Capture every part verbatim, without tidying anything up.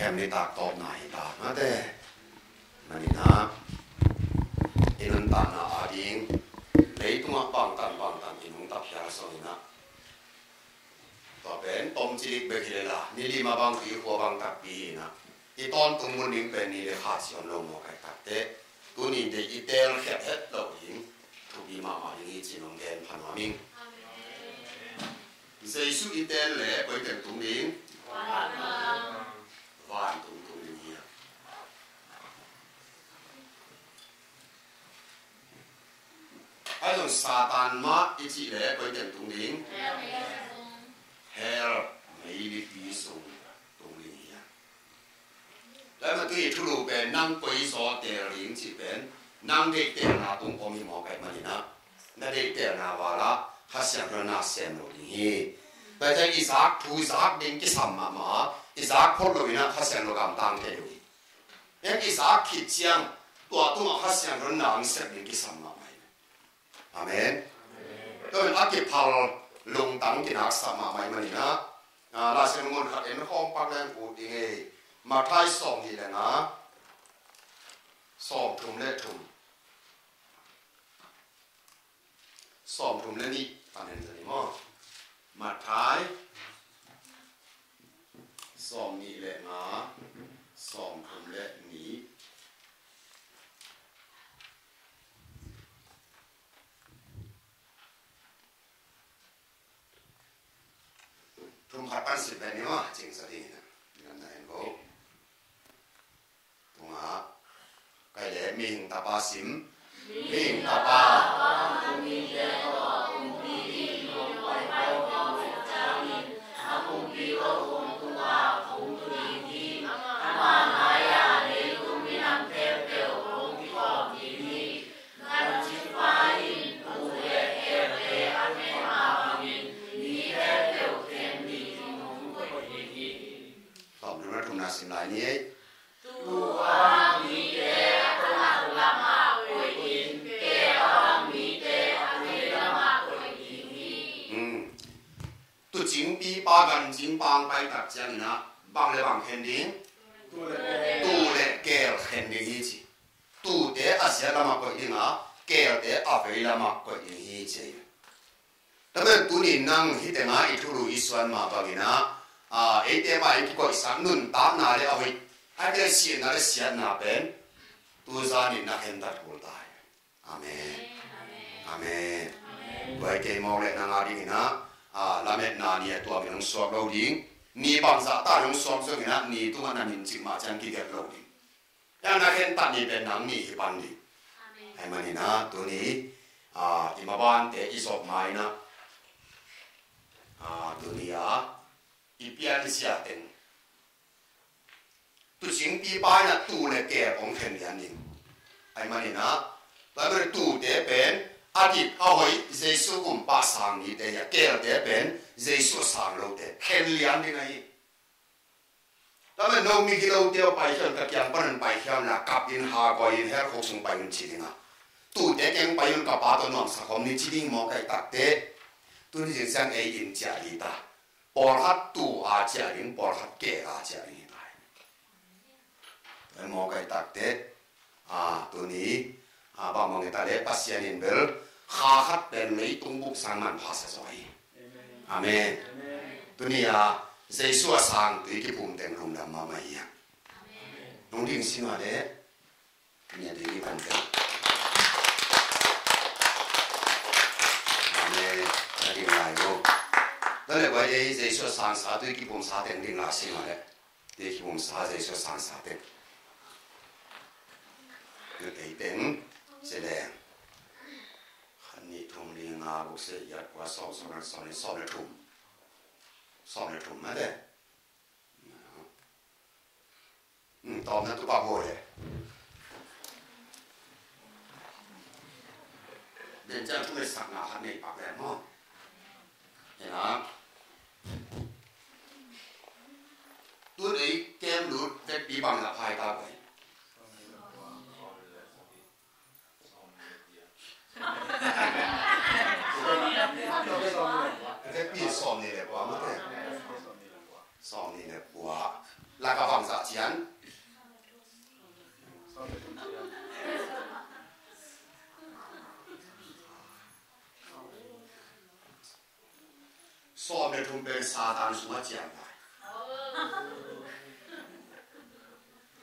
Nitak tawpna hi ta mate. Maninah i nuntakna ading leitungah bangtan bangtan i nungta phial songinah, tua pen tom cilik bek hi lela, ni lima bang i khua bang takpi hinah, i tawntung mun ding pen ni le kha cion lo maw kai takte. Tuni deih i teel khiat het lo ding thupi mahmah ding hi ci-in hong gen pha nuam ing. Jesu i teel le koi teng tung ding? Vantung tung ding hi. Ahi zong Satan mah i cih le koi teng tung ding? Hell meilipi sung tung ding hi. Tua mah tu i thulu pen nang koi zaw teel ding cih pen nang deih teelna tung om hi maw kai maninah, na deih teelna vala Kha Siangtho na sem lo ding hi. Tua ciang i zak thu zak ding kisam mahmah, i zak phot lo inah Kha Siangtho gamtang thei lo hi. Eng i zak khit ciang tua tungah Kha Siangtho na ang sep ding kisam mahmah hi. Amen. Tua in a kiphal lungtang kinaksak mahmah hi maninah, ah, Lai Siangtho mun khat en khawm pak leng ut ding ei. Matthai sawm nih le nga, sawm thum le thum, sawm thum le nih pan en zani maw? Matthai sawm nih le nga, sawm thum le nih. Thum khat pan sim pen ni maw, cingsa ding hinah. Ngamna en bo. Tungah kai le mihing tapa sim. Mihing tapa. Tawm thumna thumna sim lai ni ei. Tua mite a tawlak lamah koih in, keel a bang mite a vei lamah koih ding hi. Hmm. Tuucingpipa gancingpa hong pai tak cianginah bang le bang khen ding? Tuu le keel khen ding hi ci. Tuute a ziat lamah koih ding a, keelte a vei lamah koih ding hi ci. Tua manin tuni nang hih tengah i thulu i suan mah banginah, a, eite mah in kikoihsak nuntakna le a hoih, a, te siatna le siatna pen tu zanin na khentat kul ta hi. Amen. Amen. Tua hi kei mawk le nang a dinginah, a, lametna ni a tuamin hong suak lo ding. Ni bangzah ta hong suak zonginah ni tungah na min cik mah ciang kigelh lo ding. Yang na khentat ni pen nang ni hi pan ding. Amen. Ahih maninah tuni, a, i mabante i zop mainah, a, tuni a i pianzia teng tuucingpipa inah tuu le keel hong khen lian ding. Ahih maninah tua manin tuute pen a dik a hoih Jesu kumpa sang mite hi a, keelte pen Jesu a sang lote khen lian ding ahi. Tua manin no mi gilote aw, paikhia un, ka kiang pan un paikhia un la, kap in, ha guai in, hell khuk sung pai un ci ding a, tuute keng pai un, ka Pa tawh nuamsa khawm ni ci ding maw kai takte. Tuni zingsang ei in ciah hi ta. Pawlkhat tuu a ciah ding, pawlkhat keel a ciah ding hi ta hi. Tua hi maw kai takte. A, tuni, a, bangbang hi ta le Pasian in bel kha khat pen leitung bup sang manpha sa zaw hi. Amen. Tuni a Jesu a sang tui kiphum teng lungdam mahmah hi a. Nong ding si mah le. Tuni a tui kiphum teng. Amen. Na ding lai lo. Tua le kua ei Jesu a sang sa tui kiphum sa teng ding la si mah le. Tui kiphum sa Jesu a sang sa teng. Tui ei teng si leng. Khat nih thum li nga guk se yat kua sawm sawm le sawm le sawm le thum. Sawm le thum mah le. Hmm, tawmna tu pak ho le. Den ciang thu le sak nga khat nei pak le maw. Hena. Tun ei kem lut vekpi bang la phai ta pai. Vekpi sawm nih le kua mate. Sawm nih le kua. Laka bangzah cian. Sawm le thum pen Satan sungah cian lai.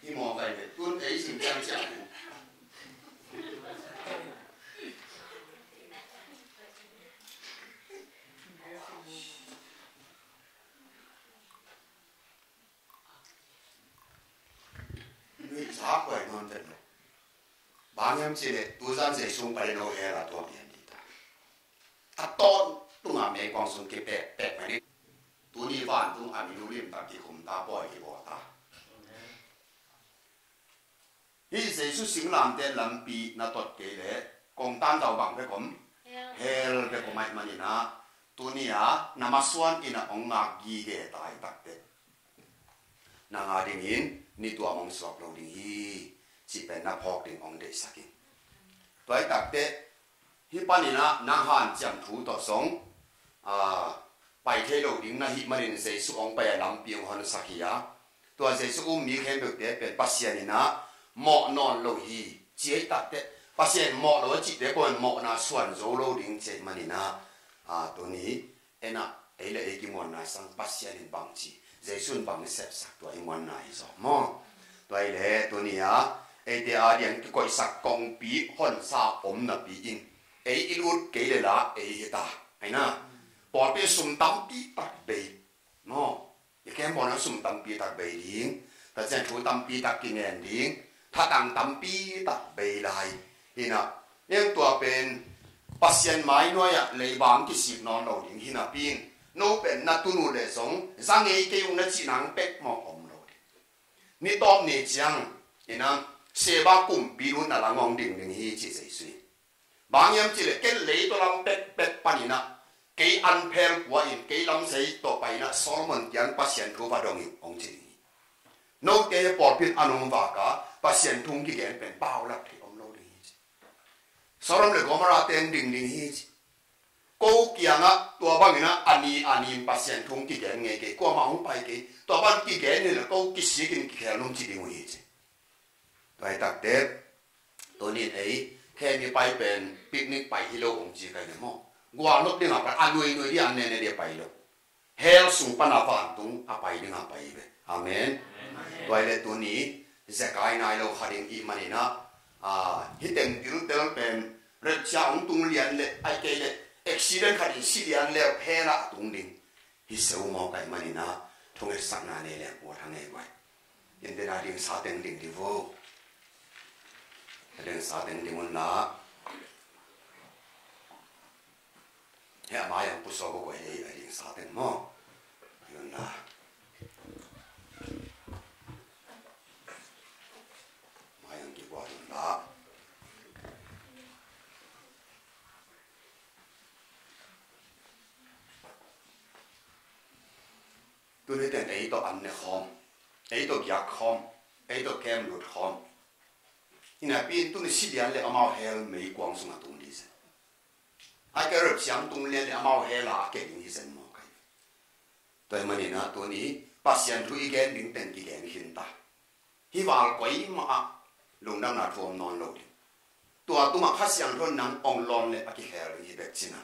Hi mawk ai ve, tun ei sim cian cian. Nuih zak huai nawn vet lo. Bang hiam cih leh tuzan Jesu hong pai leh no hell ah tuak lian ding ta. A tawntung a meikuang sung kipekpek mai ding. Tuni vantung a mi lu limtak kikhum ta, pawi kibawl ta. Hih Jesu singlamteh lampi na tot kei leh kong tangtau bang bek om? Hell. Hell bek om ahih manin ah, tuni a na masuan in ah hong ngak gige ta i takteh, nang a dingin ni tuam hong suak lo ding hi, cih pen na phawk ding hong deihsak in. Tua i takteh, hih panin ah nang hanciam thu tawh zong, aa, pai thei lo ding na hih manin Jesu hong pai a lampi hong honsak hi a, tua Jesu um mi khempeuhte pen Pasian in ah mawh nawn lo hi, ci ahih takteh, Pasian mawh lo a cihte pen mawhna suan zo lo ding ci ahih manin ah, aa, tuni en ah, ei le ei kimuanna sang Pasian in bangci, Jesu in bang sepsak, tua i muanna hi zaw maw. Tua hi leh tuni a eite a diang kikoihsak kongpi honsa om napi in, ei i lut kei leh la ei hi ta. Ahi na, pawlpi sum tampi tak bei maw. I kem bawn a sum tampi tak bei ding, tua ciang thu tampi tak kingen ding, thatang tampi tak bei lai. Hi na, niang tua pen Pasian mai nuai ah leibang kisik nawn lo ding hi napi in, no pen na tunu leh zong za ngei kei ung na cih nang pek maw om lo ding. Ni tawp ni ciang, hi na, Seba kumpi nu na lang hong ding ding hi ci Jesu in. Bang hiam cih leh ken leitaw lam pekpek panin ah kei an phel kua in kei lamsei tawh pai in ah Solomon kiang Pasian thu va dong in hong ci ding hi. Note pawlpi in an hong vak a Pasian thu hong kigen pen paulap thei om lo ding hi ci. Sodom le Gomorrah teng ding ding hi ci. Ko kiangah tua bangin ah a ni a ni in Pasian thu hong kigen ngei kei, kuamah hong pai kei, tua bang kigen ni leh ko kisik in kikhel nung ci ding uh hi ci. Tua hi takteh, tuni in ei khemi pai pen picnic pai hi lo hong ci kai ne maw. Gualnop dingah pai, a nuinui ding, a nene ding pai lo. Hell sung pan a vantung a pai dingah pai hi ve. Amen. Amen. Tua hi leh tuni zekai nai lo kha ding i hih manin ah, ah, hih teng tiltel pen rapture hong tung lian leh, ahih kei leh accident khat in si lian leh hell ah a tung ding. Hi seumaw ka hih manin ah thungetsakna nei leng ut hang ei guai. Inn den a dingsa teng ding di vo. A dingsa teng ding un la. Heh, a mai ang pusuak uh guai ei, a dingsa teng maw. Ding un la. Mai ang kikuat un la. Tuni ten ei tawh an ne khawm, ei tawh giak khawm, ei tawh kem lut khawm. Hi napi in tuni si lian le amau hell meikuang sungah tung ding zen. Ai ka rep siam tung lian le amau hell a a ke ding hi zen maw kai. Tua hi manin ah tuni Pasian thu i gen ding teng kigen khin ta. Hih val koi mah ah lungdamna thu om nawn lo ding. Tua tungah Kha Siangtho in nang ong lawn le a kikhel ding hi bek cin a,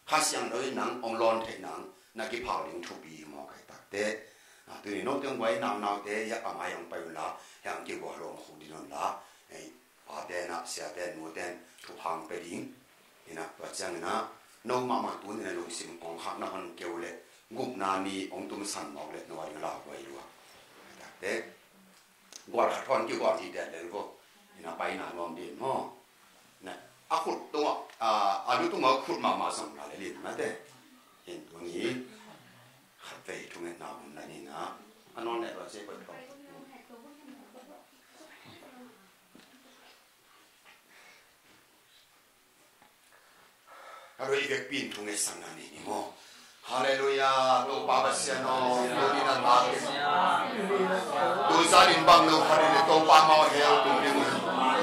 Kha Siangtho in nang ong lawn theih nang na kiphal ding thupi hi maw kai takte. A, tuni note ong guai nau naute hiah a mai ong pai un la, hiah ong kigual lo ong khuk din un la. Ei, pate na, siate nute thupha ong pe ding. Hi na, tua ciangin ah no mahmah tuni na lungsim kong khak na hon keu le gupna ni ong tumsan mawk le no a ding la guai lua. Takte. Gual khat hon kigual hi tel lel vo. Hi na, paina nuam din maw. Na, a khut tungah, a, a lu tungah khut mahmah zong na le lin na te. Hin tuni khat vei thungetna om na ni na. A nawn le tua cia koi thong. Ka roi vekpi in thungetsak na ni ni maw. Halleluiah. Topa Pasian aw, tuni na tate. Tuzan in bang no khat in Topa mau hell tung ding uh hi.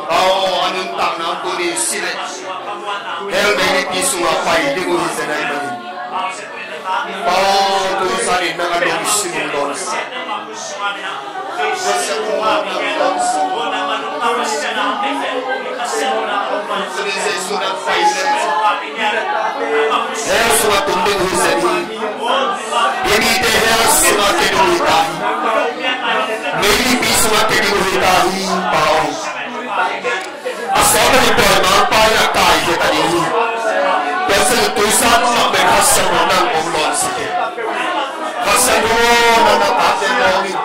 Aw, a nuntakna tuni si le hell meilipi sungah pai ding uh hi zen ai manin. Pa aw, tuni zan in nang a lungsim hong dawn sa. Hell sungah tung ding uh hi zen hi. Himite hell sungah tung ding uh hi ta hi. Meilipi sungah tung ding uh hi ta hi, Pa aw. A sawt a i pawi mangpa in a taikhia ta ding hi. Tua zan in tuni zan mah bek Kha Siangtho nang hong dawn sak in. Kha Siangtho aw, nang na tate lawng in.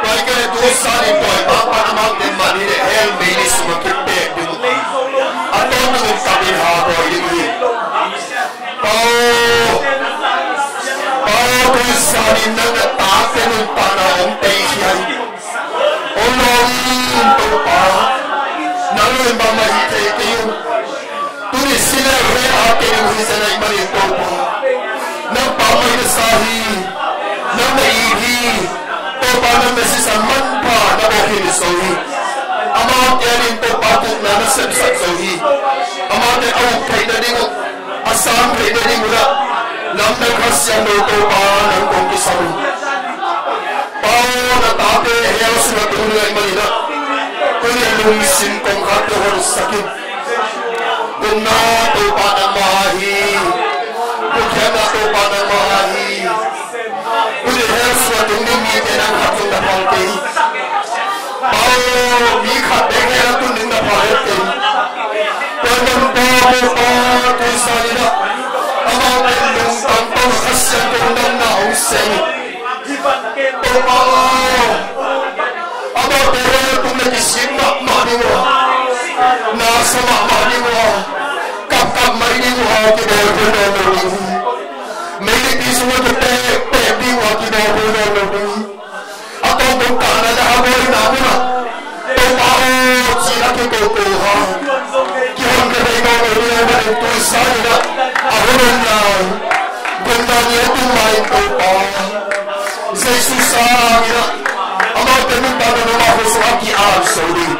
Tua hi kei leh tuni zan in pawi mangpa in amaute man hi leh hell meili sungah kipek ding uh. A tawntung in kap in ha bawi ding uh hi. Pa aw, Pa aw, tuni zan in nang na tate nuntakna hong teikhia in. Hong lawng in Topa, nang in bangmah hih thei kei un. Tuni sin le ve a kei uh hi zen ahih manin Topa, nang pammaih na sa hi, nang na it hi. Topa, nang na sisan manpha na bawh hi zo hi. Amaute adingin Topa, gukna na sepsak zo hi. Amaute a uk theihna ding uh, a sang theihna ding uh ah, lamdang Kha Siangtho Topa nang kong kisam uh. Pa aw, na tate hell sungah tung ding ahih manin ah, tuni a lungsim kongkhakte honsak in. Gukna Topa nangmah hi. Gukna Topa nangmah hi. Tuni hell sungah tung ding mite nang khat zong na pha kei. Pa aw, mi khat bek hell a tun ding na pha kei. Tua ahih manin Pa aw, Topa, tuni zan in ah, amaute lungtang tawh Kha Siangtho nang na hong sem in. Topa aw, amaute hell tung na kisik mahmah ding uh a, na sa mahmah ding uh a, kapkap mai ding uh a, kibawlbawl nawn lo ding hi. Meilipi sungah kipekpek ding uh a, kibawlbawl nawn lo ding hi. A tawntung kahna le a buaina mun ah Topa aw, cih a kikoko ha, kihon ka thei nawn lo ding ahih manin tuni zan in ah, a hun om lai, gukna ni a tung ma-in Topa, Jesu sang in ah, amaute nuntakna nangmah khut sungah ki-ap zo ding.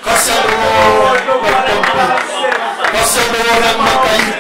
Kha Siangtho aw, nang pumpi. Kha Siangtho aw, nang makaih.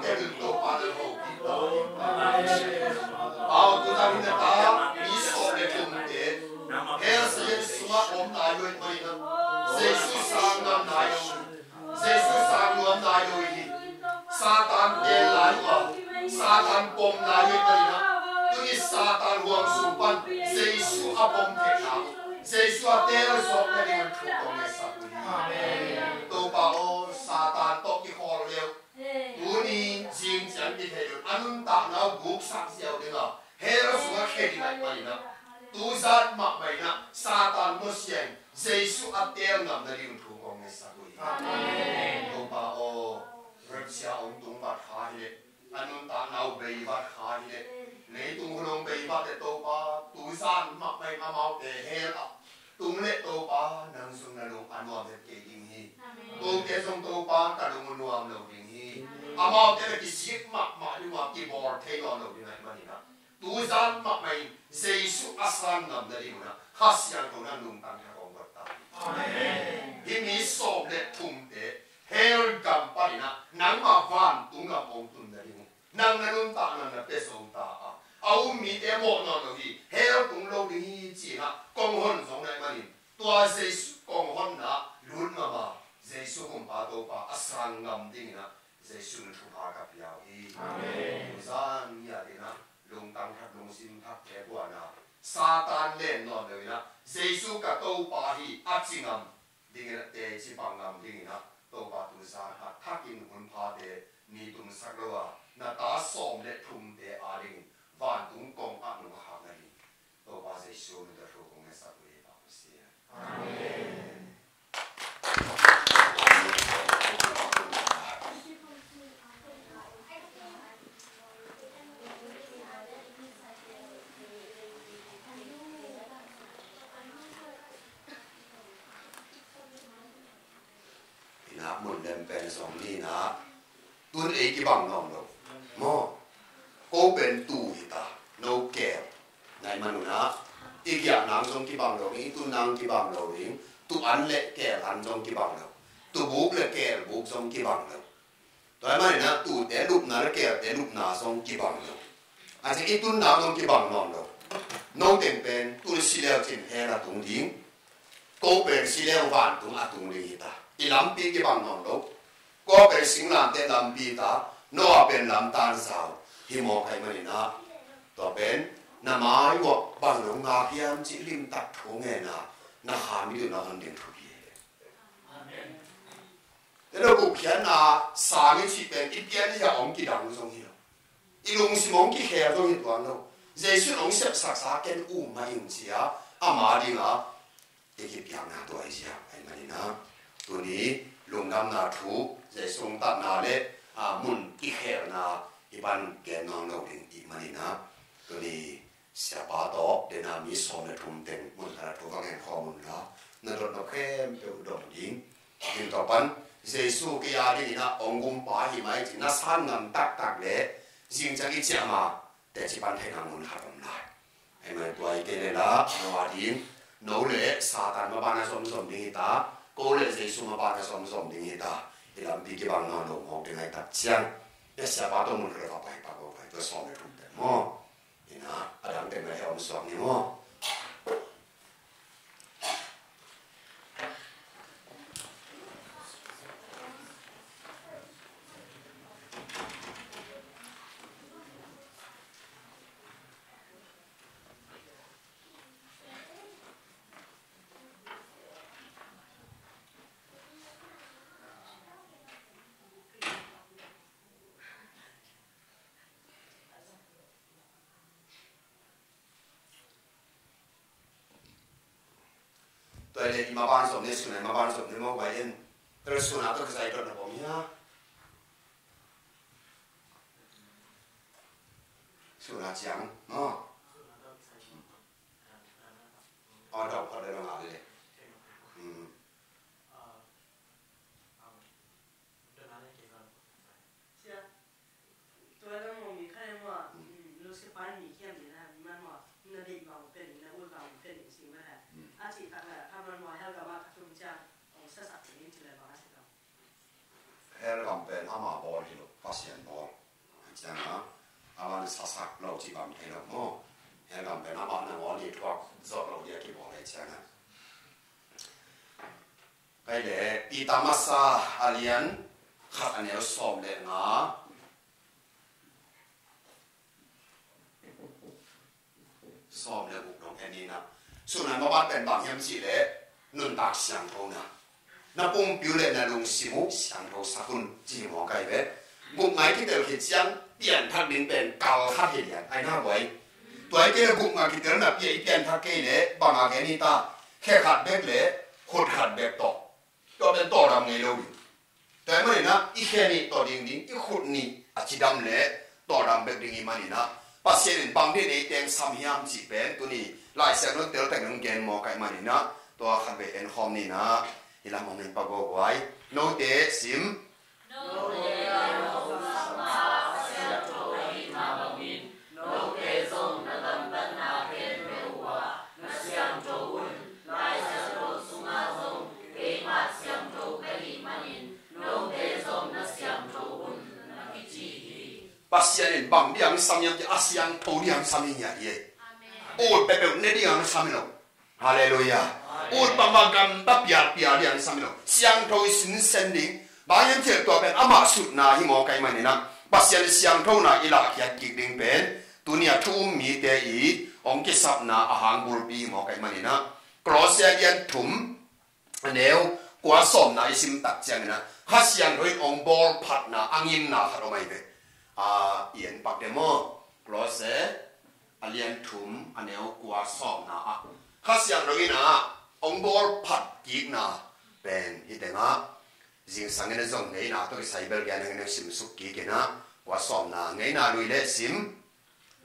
Te in Topa na hopih ta in. Pau tu dang in na ta, mi sawm le thumte hell sung ah om nai lo ahih manin ah, Jesu sang ngam nai lo, Jesu sang nuam nai lo hi. Satan teel lai uh a, Satan pom lai uh ahih manin ah, tuni Satan huang sung pan Jesu a pom theihna, Jesu a teel zawk nading in thu kong ngetsak uh hi. Topa aw, Satan tawh kikhawl le uh, tuni zing ciang kithei lo, a nuntakna uh buksak ziau ding a, hell sungah khia ding ahih manin ah, tu zan mahmah in ah Satan nusia in Jesu a teel ngam nading thu kong ngetsak uh hi. Topa aw, rapture hong tung vat kha hi leh, a nuntakna uh bei vat kha hi leh, leitung hun hong bei vat leh Topa, tu zan mahmah in amaute hell ah tung leh Topa, nang zong na lung a nuam het kei ding hi. Kote zong Topa ka lung uh nuam lo ding hi. Amaute na kisik mahmah ding uh a kibawl thei nawn lo ding ahih manin ah, tu zan mahmah in Jesu a sang ngam nading un ah Kha Siangtho na lungtang thak hong guat ta. Hih mi sawm le thumte hell gam panin ah nangmah vantung gam hong tun nading uh nang na nuntakna na pia zo ta a, a um mite mawh nawn lo hi, hell tung lo ding hi ci-in ah kong hon zong na hih manin, tua Jesu kong honna lut ngam a, Jesu Kumpa Topa a sang ngam dingin ah Jesu min thupha ka pia uh hi. Amen. Tuzan ni-in ah lungtang thak, lungsim thak te kuan a, Satan len nawn lo in ah Jesu ka Topa hi a ci ngam dingin ah, teci pang ngam dingin ah, Topa tuzan a thakin hun phate ni tumsak lo a, na ta sawm le thumte adingin vantung kong ah nong khak nading Topa Jesu min tawh thu kong ngetsak uh hi, Pa Pasian. Amen. Ina mun lem pen zong ni na, tun ei kibang nawn lo maw? Ko pen tuu hi ta, no keel na hih man un ah, i giah nang zong kibang lo ding, i tun nang kibang lo ding, tuu an le keel an zong kibang lo, tuu buk le keel buk zong kibang lo. Tua ahih manin ah tuute lupna le keelte lupna zong kibang lo. A ci i tunna zong kibang nawn lo. No teng pen tun si leu cin hell a tung ding. Ko pen si leu vantung a tung ding hi ta. I lampi kibang nawn lo. Ko pen singlamteh lampi ta. No a pen lamtan sau. Hi mawk ahih manin ah, tua pen na mai uah bang lo ngak hiam cih limtak thu ngen a, na kha mi dun a hon ding thupi hi. Amen. Te lo gupkhiatna sang i cih pen i pian i a hong kidang zong hi lo. I lungsim hong kikhel zong hi tuan lo. Jesu in hong sepsaksa ken um mah ing ci a, ama ding a i kipiakna tua i ziak ahih manin ah, tuni lungdamna thu, Jesu hong tatna le a mun kikhelna i pan gen nawn lo ding i hih manin ah, tuni siapa tawh dena mi sawm le thum teng mun khat a thu va ngen khawm un la, na dot nop khempeuh dong ding. Ding tawh pan Jesu kei a dingin ah hong gumpa hi mai ci na san ngam taktak le zing ciang i ciah ma teci pan theihna mun khat om lai. Ahih man tua i kei le la no a ding, no le Satan maban a zomzom ding hi ta, ko le Jesu maban a zomzom ding hi ta. I lampi kibang nawn lo mawk ding a i tak ciang, e siapa tawh mun khat a va pai pak ko pai tua sawm le thum teng maw? Ina, a dang teng na heh om suak ni maw? Tua le i maban zom ne suna, i maban zom ne maw, bai en. Tel suna tawh kisai dot na bom hia. Suna ciang maw? Aw, dong phot le dong a le. Hmm. Tua leng maw mi kha leng maw, mm, lo sia pan mi khiam ding na, mi man maw, na deih bang pen, na ul bang pen, sing bang ha. Mm. A cih tak leh, kha man maw, hell gam ah ka tung ciang, ong sa sak ding ci leh bang a si lo. Hell gam pen ama bawl hi lo. Pasian bawl. Ciangah a van sasak lo cih bang thei lo maw? Hengam pen amah nangawn i thuak zawh lo dia kibawl ei ciangah. Kai le Peter masa a lian khat a neu sawm le nga. Sawm le guk dong en inah. Sunai mabat pen bang hiam cih leh nuntak siangtho na. Na pumpi uh le na lungsim uh siangtho sak un ci hi maw kai ve. Guk ngai kitel khit ciang pianthak ding pen kal khat hi lian ai na buai. Tua i kei le guk ngai kitel na pia i pianthak kei le bang a gen hi ta. Khe khat bek le khut khat bek tawh. Tua pen tawldam ngei lo ding. Tua ahih maninah i khe nih tawh ding ding, i khut nih a cidam le tawldam bek ding i maninah Pasian in bang din ei teng sam hiam cih pen tuni Lai Siangtho tel tek nong gen mawk ahih maninah tua khat vei en khawm ninah i lam hong in pa guai. Note sim. Note zong na gamtatna khempeuh uh ah na siangtho un. Lai Siangtho sungah zong keimah siangtho ka hih manin note zong na siangtho un na kici hi. Pasian in bang ding hong sam hiam cih a siangtho ding hong sam hi ngiat hi ei. Ut peuhpeuh ne ding hong sam hi lo. Halleluiah. Ut bangmah gamta pialpial ding hong sam hi lo. Siangtho i sinsen ding. Bang hiam cih leh tua pen amah sutna hi mawk ahih maninah Pasian i siangthona i lahkhiat kik ding pen tuni a thu um mite i hong kisapna a hang bulpi hi mawk ahih maninah Kolose a lian thum a neu kua sawmna i sim tak cianginah Kha Siangtho in hong bawl phatna a ngimna khat om ahi ve. A, i en pak de maw? Kolose a lian thum a neu kua sawmna ah Kha Siangtho in ah hong bawl phat kikna pen hi tengah zingsangin a zong ngeina tawh kisai bel gen hangin a simsuk kikin ah kua sawmna ngeina lui le sim.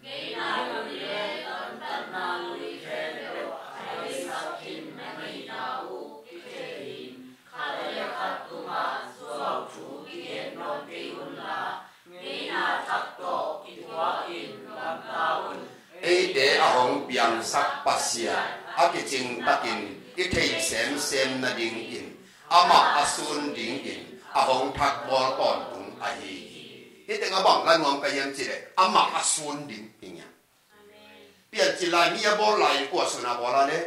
Ngeina lui le gamtatna lui khempeuh a theisak khin na ngeina uh kithei in khat le khat tungah zuauthu kigen nawn kei unla ngeina thak tawh kithuakin gamta un. Eite a hong piangsak Pasian a kicing takin i thei semsem nadingin amah a sun dingin a hong thakbawl tawntung ahi hi. Hih teng a bang la nuam ka hiam cih leh amah a sun ding hi ngiat. Piancil lai mi a bawl lai in kua sun a bawl a le?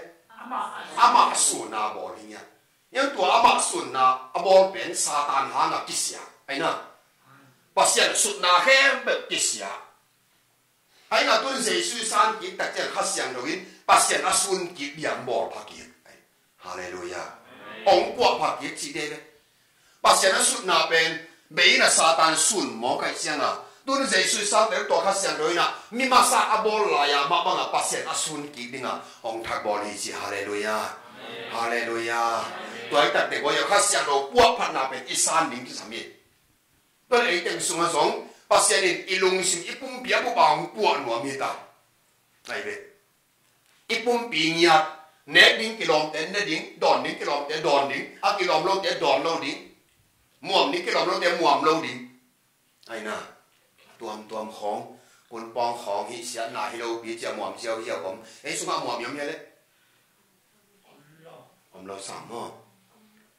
Amah a sun a bawl hi ngiat. Hiang tua amah sunna a bawl pen Satan hanga kisia aina. Pasian sutna khempeuh kisia. Aina tun Jesu i san kik tak ciang Kha Siangtho in Pasian a sun kik diam bawl pha kik. Halleluiah. Hong puah pha kik ci dei le. Pasian a sutna pen bei in a Satan sun mawk ahih cianga tun Jesu i san tel tua Kha Siangtho in a mi masa a bawl lai-a mah banga Pasian a sun kik dinga hong thak bawl hi ci. Halleluiah. Halleluiah. Tua hi takte guai a Kha Siangtho puah phatna pen i san ding kisam hi. Tua le ei teng sungah zong Pasian in i lungsim i pumpi a bup a hong puah nuam hi ta. Ai ve. I pumpi ngiat, nek ding kilawmte ne ding, dawn ding kilawmte dawn ding, a kilawm lote dawn lo ding, muam ding kilawm lote muam lo ding. Aina, tuamtuam khawng, kunpawng khawng hih siatna hi lopi cia muam ciau hiau om. Ei sungah muam i om hia le? Om lo sam maw?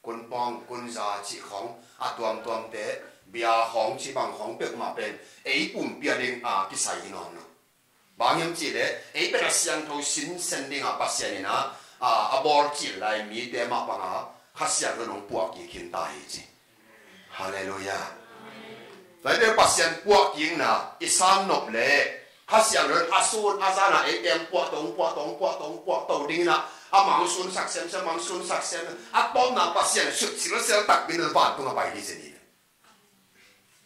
Kunpawng, kunza cih khawng, a tuamtuamte, bia khawng cih bang khawng peuhmah pen ei pumpi a ding a kisai hi nawn lo. Bang hiam cih leh ei pen a siangtho sinsen dinga Pasian in a, a, a bawl cil lai mite mah banga Kha Siangtho in hong puah kik khin ta hi ci. Halleluiah. Tua hi pen Pasian puah kikna i san nop leh Kha Siangtho in a sun a zana ei teng puah to, puah to, puah to, puah to dingin a, a mang sunsak semsem, mang sunsak semsem. A tawpna Pasian sut silsel takpi in vantung a pai ding zen hi.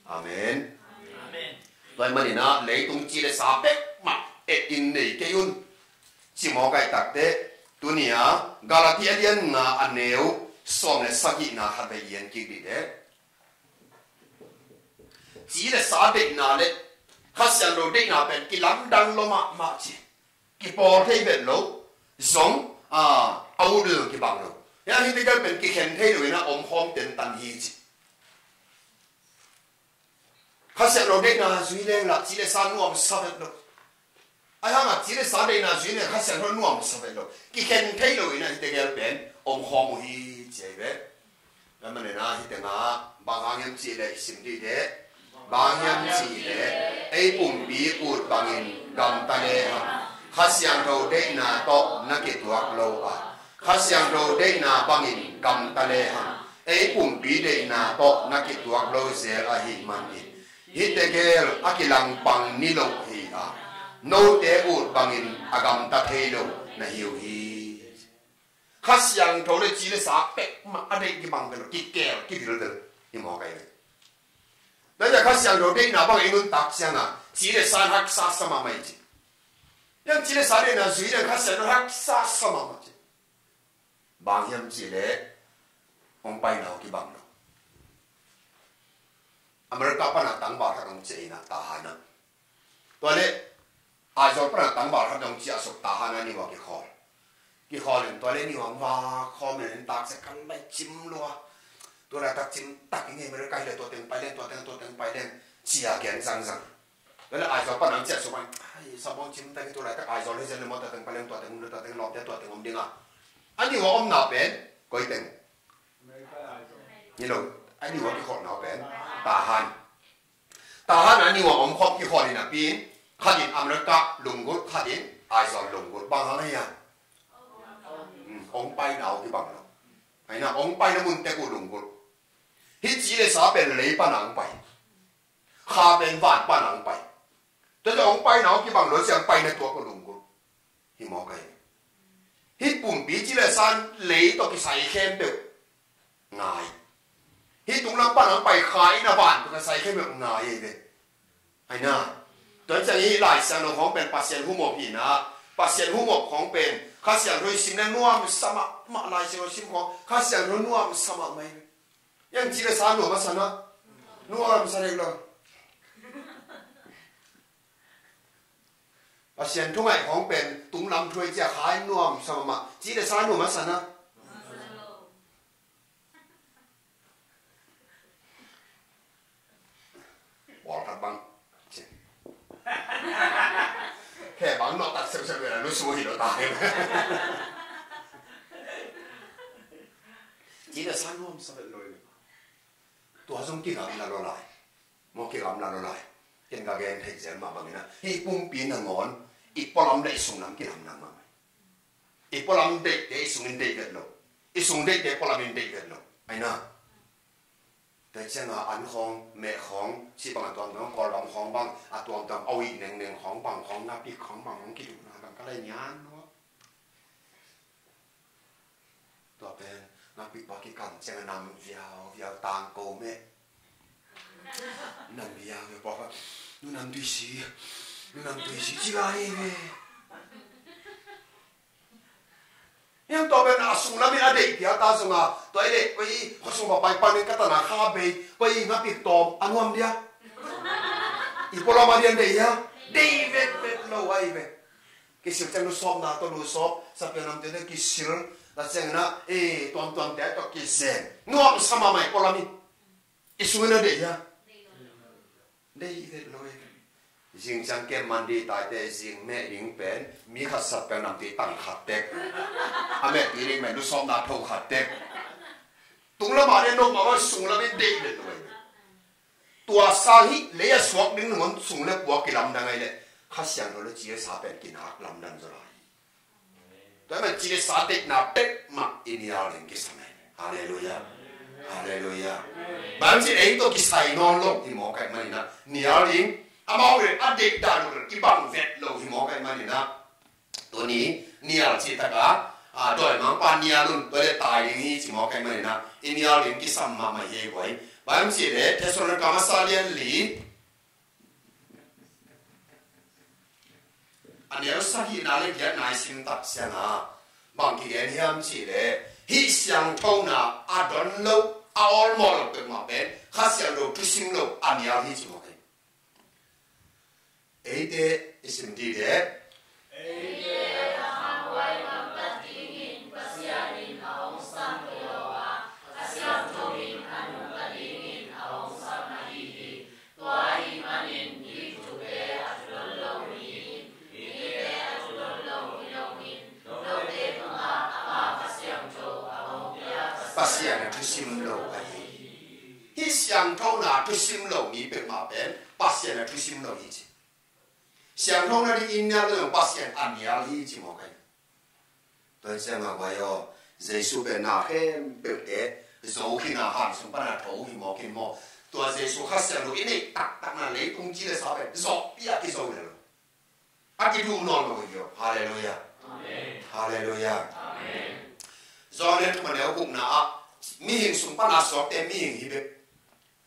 Amen. Amen. Tua ahih manin a leitung ci le sa pek mah et in nei kei un. Ci mawk ahih takte tuni a Galati a lian nga a neu sawm le sagihna khat vei i en kik dih leh. Ci le sa deihna le Kha Siangtho deihna pen kilamdang lua mahmah ci. Kipawl thei vet lo, zong, a, a ut lo kibang lo. Hia hihte gel pen kikhen thei lo in a omkhawm tentan hi ci. Kha Siangtho deihna zui leng lah ci le sa nuamsa vet lo. Ahi hangah ci le sa deihna zui leng Kha Siangtho nuamsa vet lo. Kikhen thei lo in a hihte gel pen omkhawm uh hi ci ahi ve. Tua manin a hih tengah bang hang hiam cih leh i sim dih leh. Bang hiam cih leh ei pumpi ut bangin gamta lehang Kha Siangtho deihna tawh na kituak lo a, Kha Siangtho deihna bangin gamta lehang ei pumpi deihna tawh na kituak lo zel ahih manin hihte gel a kilangpang niloh hi a, note ut bangin a gamta thei lo na hi uh hi. Kha Siangtho le ci le sa pek mah a deih kibang vel, kikel, kivilvel hi mawk ahi ve. Tua ciang Kha Siangtho deihna bang i nuntak ciangin ci le sa in haksa sa mahmah hi ci. Hiang ci le sa deihna zui ciang Kha Siangtho haksa sa mahmah ci. Bang hiam cih leh hong paina uh kibang lo. America pana tangval khat hong ciah in a, Tahan ah. Tua leh Aizawl pana tangval khat hong ciah suk, Tahan ah a niu a kikhawl. Kikhawl in tua leh a niu a hong vak khawm in, tak ciang ka lai cim lua. Tua laitak cim tak ing e, America hi leh tua teng pai leng, tua teng, tua teng pai leng, ci a gen zangzang. Tua leh Aizawl pana hong ciah suk a, ai, sa bang cim tak hi, tua laitak Aizawl hi zen leh maw, tua teng pai leng, tua teng om ding, tua teng lawmte tua teng om ding a. A niu a omna pen koi teng? Hi lo, a niu a kikhawlna uh pen Tahan. Tahan a niu a om khawm kikhawl hi napi in, khat in America lunggulh, khat in Aizawl lunggulh. Bang hang hiam? Hmm, hong paina uh kibang lo. Ahi na, hong paina mun tek uh lunggulh. Hih ci le sa pen lei pana hong pai. Kha pen van pana hong pai. Tua ciang hong paina uh kibang lo ciang paina tuak uh lunggulh. Hi mawk ahi. Hih pumpi ci le sa in lei tawh kisai khempeuh ngai. Hih tunglam pana hong pai kha in a van tawh kisai khempeuh ngai ahi ve. Ahi na. Tua ciang hih Lai Siangtho khawng pen Pasian humop hi na. Pasian humop khawng pen Kha Siangtho i sim leh nuamsa mahmah, Lai Siangtho sim khawng Kha Siangtho nuamsa mahmah hi ve. Hiang ci le sa nuam a sa na? Nuamsa dek lo. Pasian thu ngaih khawng pen tunglam thu ahi ciang kha in nuamsa mahmah. Ci le sa nuam a sa na? Pawlkhat bang. Khe bang nawh tak siausiau ve la, nusu hi lo ta hi. Ci le sa nuamsa vet lo hi. Tua zong kigamla lo lai. Maw, kigamla lo lai. Ken ka gen theih zel mah bangin a, hih pumpi nangawn i pualam le i sunglam kilamdang mahmah. I pualam deihte i sungin deih vet lo. I sung deihte pualamin deih vet lo. Ahi na. Tua ciangin an khawng, meh khawng, cih bang a tuamtuam, Kawlgam khawng bang a tuamtuam, a uih nengneng khawng bang khawng, ngapik khawng bang khawng, kiduhna bang ka lai nian lua. Tua pen ngapik bang kikam ciangin nam viauviau, tangko meh. Nam viauviau, pawlkhat, nu nam tuisi, nu nam tuisi ci lai ve. Hiang tua pen a sunglam in a deih piak ta zong a, tua i leh, oi, khuasung papai panin ka tana kha bei, oi, ngapik tawm a nuam dia. I pualam a dian deih hia? Deih vetvet lo ahi ve. Kisil ciang lusawpna tawh lusawp, sapiang namte tawh kisil, la ciangin a, eh, tuamtuamte tawh kizen. Nuamsa mahmah i pualam in. I sungin a deih hia? Deih vet lo e. Zing ciang kem man di taite, zing meh ding pen mi khat sat pen namtui tang khat tek. A meh tui ding pen lusawpna tho khat tek. Tunglam ah le nop mah bang sunglam in deih vet lo e. Tua sang hih lei a suak ding nangawn sung le puak kilamdang ahih leh Kha Siangtho le ci le sa pen kinak lamdang zaw lai. Tua ahih manin ci le sa deihna peuhmah i nial ding kisam hi. Halleluiah. Halleluiah. Bang ci ei tawh kisai nawn lo hi mawk ahih manin a, nial ding, amau le a deihdan uh kibang vet lo hi mawk ahih manin a, tuni nial cih tak a, a, dawimangpa nial un, tua le tai ding hi ci mawk ahih manin a, i nial ding kisam mahmah hi ei guai. Bang ci le Thessalonika masa lian li, a neu sagihna le giatna i sim tak ciangin bang kigen hiam cih leh, hih siangthona a don lo, a awlmawh lo peuhmah pen Kha Siangtho thusim lo a nial hi ci mawk hi. Eite i sim dih leh, eite a khabuai ngam ta dingin Pasian in a hong sam hi lo a, Kha Siangtho in a nungta dingin a hong sam ahi hi. Tua ahih manin hih thute a thu don lo ni-in, mite a thu don lo hi loin, note tungah ama Kha Siangtho a hong pia Pasian a thusim lo ahi hi. Hih siangthona thusim lo mi peuhmah pen Pasian a thusim lo hi ci. Siangthona ding i nial lo zong Pasian a nial hi ci mawk hi. Tua hi ciangah guai aw, Jesu pen na khempeuhte zo khin a, han sung pan a tho hi mawk in maw. Tua Jesu Kha Siangtho i neih taktakna leitung ci le sa pen zawhpih a kizo le lo. A kiduh nawn lo hi aw. Halleluiah. Amen. Halleluiah. Amen. Johan thum a neu gukna ah mihing sung pan a suakte mihing hi bek.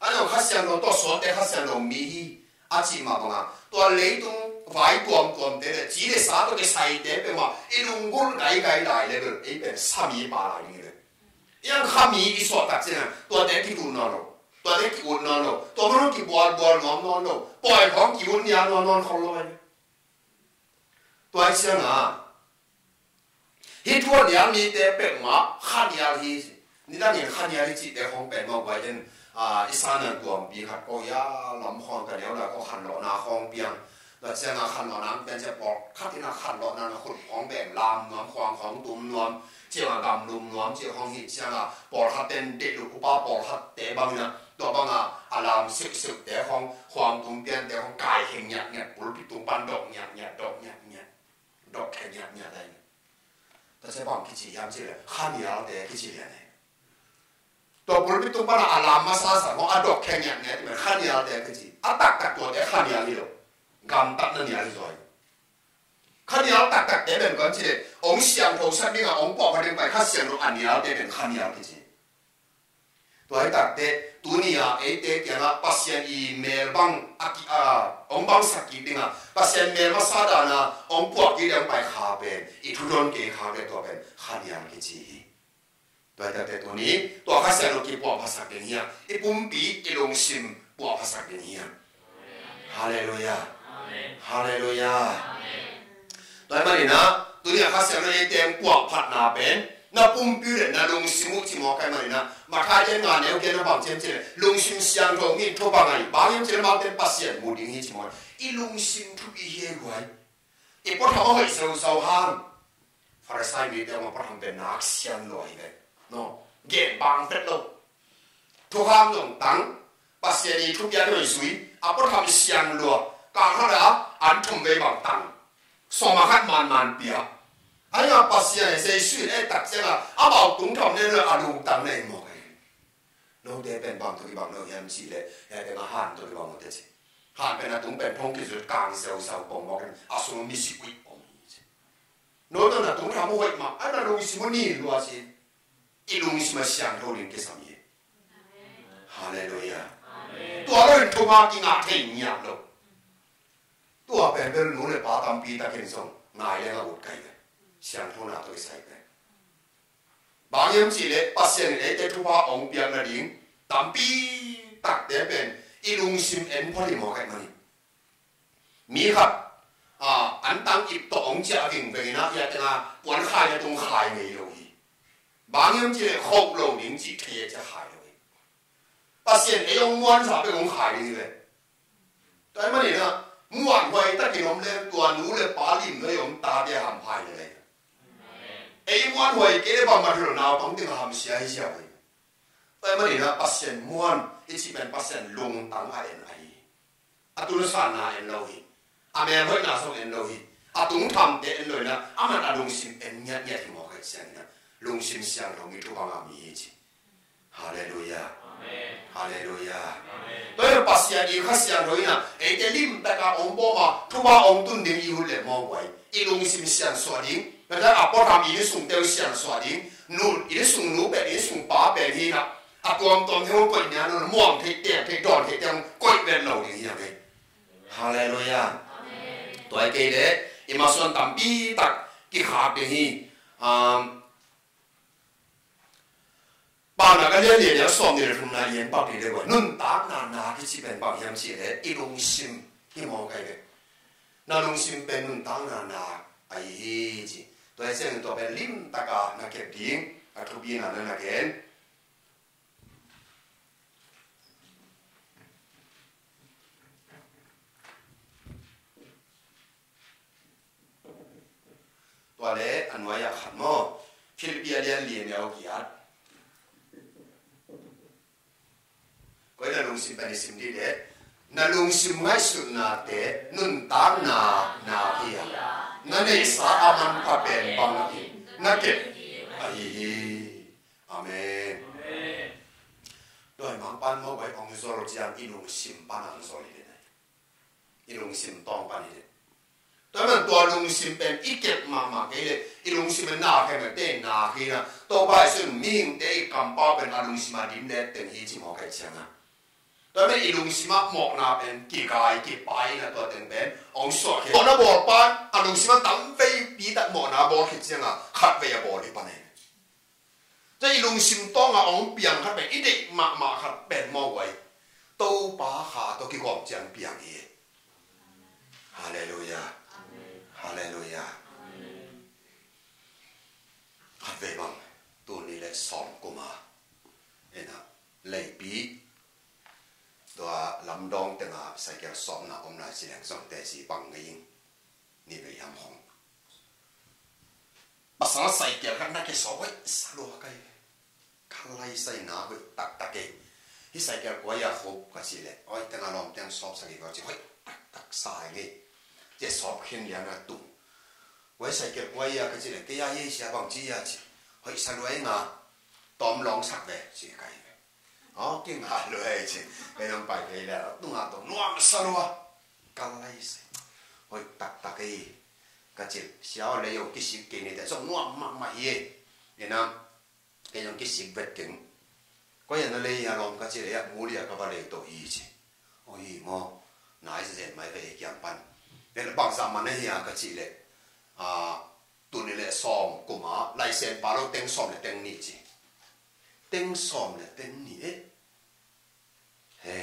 A lo Kha Siangtho tawh suakte Kha Siangtho mi hi a cih mah bangah tua leitung vai tuamtuamte le ci le sa tawh kisaite peuhmah i lunggulh gaigai lai le bel ei pen sa mi pa lai ding hi bek. Iang kha mi i suah tak ciangah tuate kituh nawn lo, tuate ki-ut nawn lo, tua man hong kibualbual nuam nawn lo, pawi khawng ki-ut nia nuam nawn khol lo. Tua hi ciangah hih thu a nial mite peuhmah kha nial hi ci. Nidangin kha nial hi cihte khawng pen mah guai den, ah, i san nan tuampi khat ko hi a, lam khawng ka neu lai ko khanlawhna khawng piang. Tua ciangah khanlawhna piang ciang pawlkhat in a khanlawhna na khut khawng beng lam nuam, khuang khawng tum nuam, ciangah gam lum nuam cih khawng hi ciangah pawlkhat ten deih lo upa pawlkhatte bangin a tua bangah a lam seuhseuhte khawng khuang tum piante khawng kaikheng ngiatngiat pulpit tung pan dok ngiatngiat dok ngiatngiat dok kheng ngiatngiat ahi. Tua ciang bang kici hiam cih leh kha nialte kici lian hi. Tua pulpit tung pan a lam a sasa khawng a dok kheng ngiatngiat pen kha nialte kici. A taktak tuate kha nial hi lo. Gamtatna nial hi zaw hi. Kha nial taktakte pen kuan cih leh hong siangthosak dingah hong puahphat ding pai Kha Siangtho a nialte pen kha nial kici. Tua hi takte tuni-ah eite kiangah Pasian i mel bang a ki a hong bangsak kik dingah Pasian mel masa dana hong puah kik ding pai kha pen i thudon kei kha le tua pen kha nial kici hi. Tua hi takte tuni tua Kha Siangtho kipuahphatsak ding hi a, i pumpi i lungsim puahphatsak ding hi a. Halleluiah. Amen. Halleluiah. Amen. Tua hi maninah tuni a Kha Siangtho ei teng puahphatna pen na pumpi uh le na lungsim uh ci mawk hi maninah Matthai lian nga neu giat na bang ciam ci le lungsim siangtho ngi thupha ngah hi. Bang hiam ci le bang ten Pasian mu ding hi ci mawk hi. I lungsim thupi hi ei guai. I puatham a hoih zozau hang. Farisai mite hong a puatham pen nak sian lua hi ve. No. Gen bang phet lo. Thukham zong tang. Pasian i thupiak zong zui. A puatham siang lua. Kang khat a an thum vei bang tang. Sawm a khat manman pia. Ahi a Pasian Jesu in ei tak ciangah amau tung tham ne lo a lungtang na i mawk hi. Note pen bang tawh kibang lo hiam cih leh, hia teng a han tawh kibang lo te ci. Han pen a tung pen thong kizut kang ziauzau pong mawk in a sung misi kuih om hi ci. Note na tung tham uh hoih mah, a na lungsim uh nin lua ci. I lungsim a siangtho ding kisam hi. Halleluiah. Amen. Tua lo in thupha kingah thei ngiat lo. Tua pen bel nu le pa tampi takin zong ngai leng a ut kai ve. Siangthona tawh kisai pen. Bang hiam cih leh Pasian in eite thupha hong piak nading tampi takte pen i lungsim en phot hi mawk hi manin. Mi khat, a, an tang ip tawh hong ciah a vingveng in a, hia teng a puan khai na tung khai ngei lo hi. Bang hiam cih leh khoh lo ding cih thei a ciah khai lo hi. Pasian ei hong muansa bek hong khai ding hi ve. Tua hi maninah muanhuai takin om leng tua nu le pa lim noi om tate hamphai le lei. Ei muanhuai kei le bangmah hi lo naupang ding a hamsia hi ziau hi. Tua hi maninah Pasian muan i cih pen Pasian lungtang a en ahi. A tun sanna en lo hi. A melhoihna zong en lo hi. A tungthamte en lo inah aman a lungsim en ngiatngiat hi mawk hi cianginah lungsim siangtho mi thupha ngah mi hi ci. Halleluiah. Amen. Halleluiah. Amen. Tua hi Pasian i Kha Siangtho inah eite limtaka hong bawma thupha hong tun ding i hun le mawk uh ahi. I lungsim siansuah ding. Tua a puatham i sungte uh siansuah ding. Nu, i sung nu pen, i sung pa pen hi inah a tuamtuam thei hong koih nia nun muang thei, teng thei, dawn thei teng koih vet lo ding hi a ngei. Halleluiah. Amen. Tua hi kei le i masuan tampi tak kikhak ding hi. Um, Paunak a lian lian a sawm ni le thumna i en pak ding le guai. Nuntakna na kici pen bang hiam cih le i lungsim hi mawk hi ve. Na lungsim pen nuntakna na ahi hi ci. Tua hi ciangin tua pen limtaka na kep ding a thupina na na gen. Tua le a nuai-ah khat maw, Philippi a lian li a neu giat. Lungsim pen i sim dih leh, na lungsim ngaihsutnate nuntakna na hi a, na neihsa a manpha pen bangin na kep ahi hi. Amen. Tua hi mangpan mawk vai ong zol ciang i lungsim pan ang zol hi den. I lungsim tawng pan hi den. Tua man tua lungsim pen i kep mahmah kei leh i lungsim pen na kei mah te na kei na. Topa Jesu in mihingte i kampau pen a lungsim a dim le teng hi ci mawk kei ciang a. Tua pen i lungsim ah mawhna pen kikai kipai na tua teng pen ong suak hi. Mawhna bawl pan a lungsim ah tam veipi tak mawhna bawl khit ciang a khat vei a bawl hi pan hi. Tua i lungsim tawng a ong piang khat pen i deih mahmah khat pen mawk vai. Topa kha tawh kigawm ciang piang hi. Halleluiah. Halleluiah. Khat vei bang, tuni le sawm kum a, ena, leipi tua lamdawng tenga saikel sawmna om lai ci leng sawmte si bang ngei ing. Ni vei ham hong. Pasal saikel khat na kisawp hoih sa lua kai. Ka lai sai na hoih taktak ei. Hi saikel kua a khup ka ci leh, hoih tenga lawm teng sawp sa kei ka ci, hoih taktak sa ngei. Ci sawp khin lian a tung. Hoih saikel kua a ka ci leh, kei a hi sia bang ci a ci. Hoih sa lua ei nga. Tawm lawng sak ve ci kai ve. Aw, kinga lua ei ci. Kei nong pai kei le, tunga tong nuam sa lua. Ka lai sai. Hoih taktak ei. Ka ci, sia aw lei aw kisik kei ni te song nuam mahmah hi ei. Ina, kei nong kisik vet keng. Koi a na lei a lawm ka ci leh, a muli a ka va lei tawh hi ci. Aw hi maw. Nai zen mai ve kiang pan. Ven bangsa man a hi a ka ci leh. A, tuni le sawm kum a, laisen pa lo teng sawm le teng nih ci. Teng sawm le teng nih eh. He,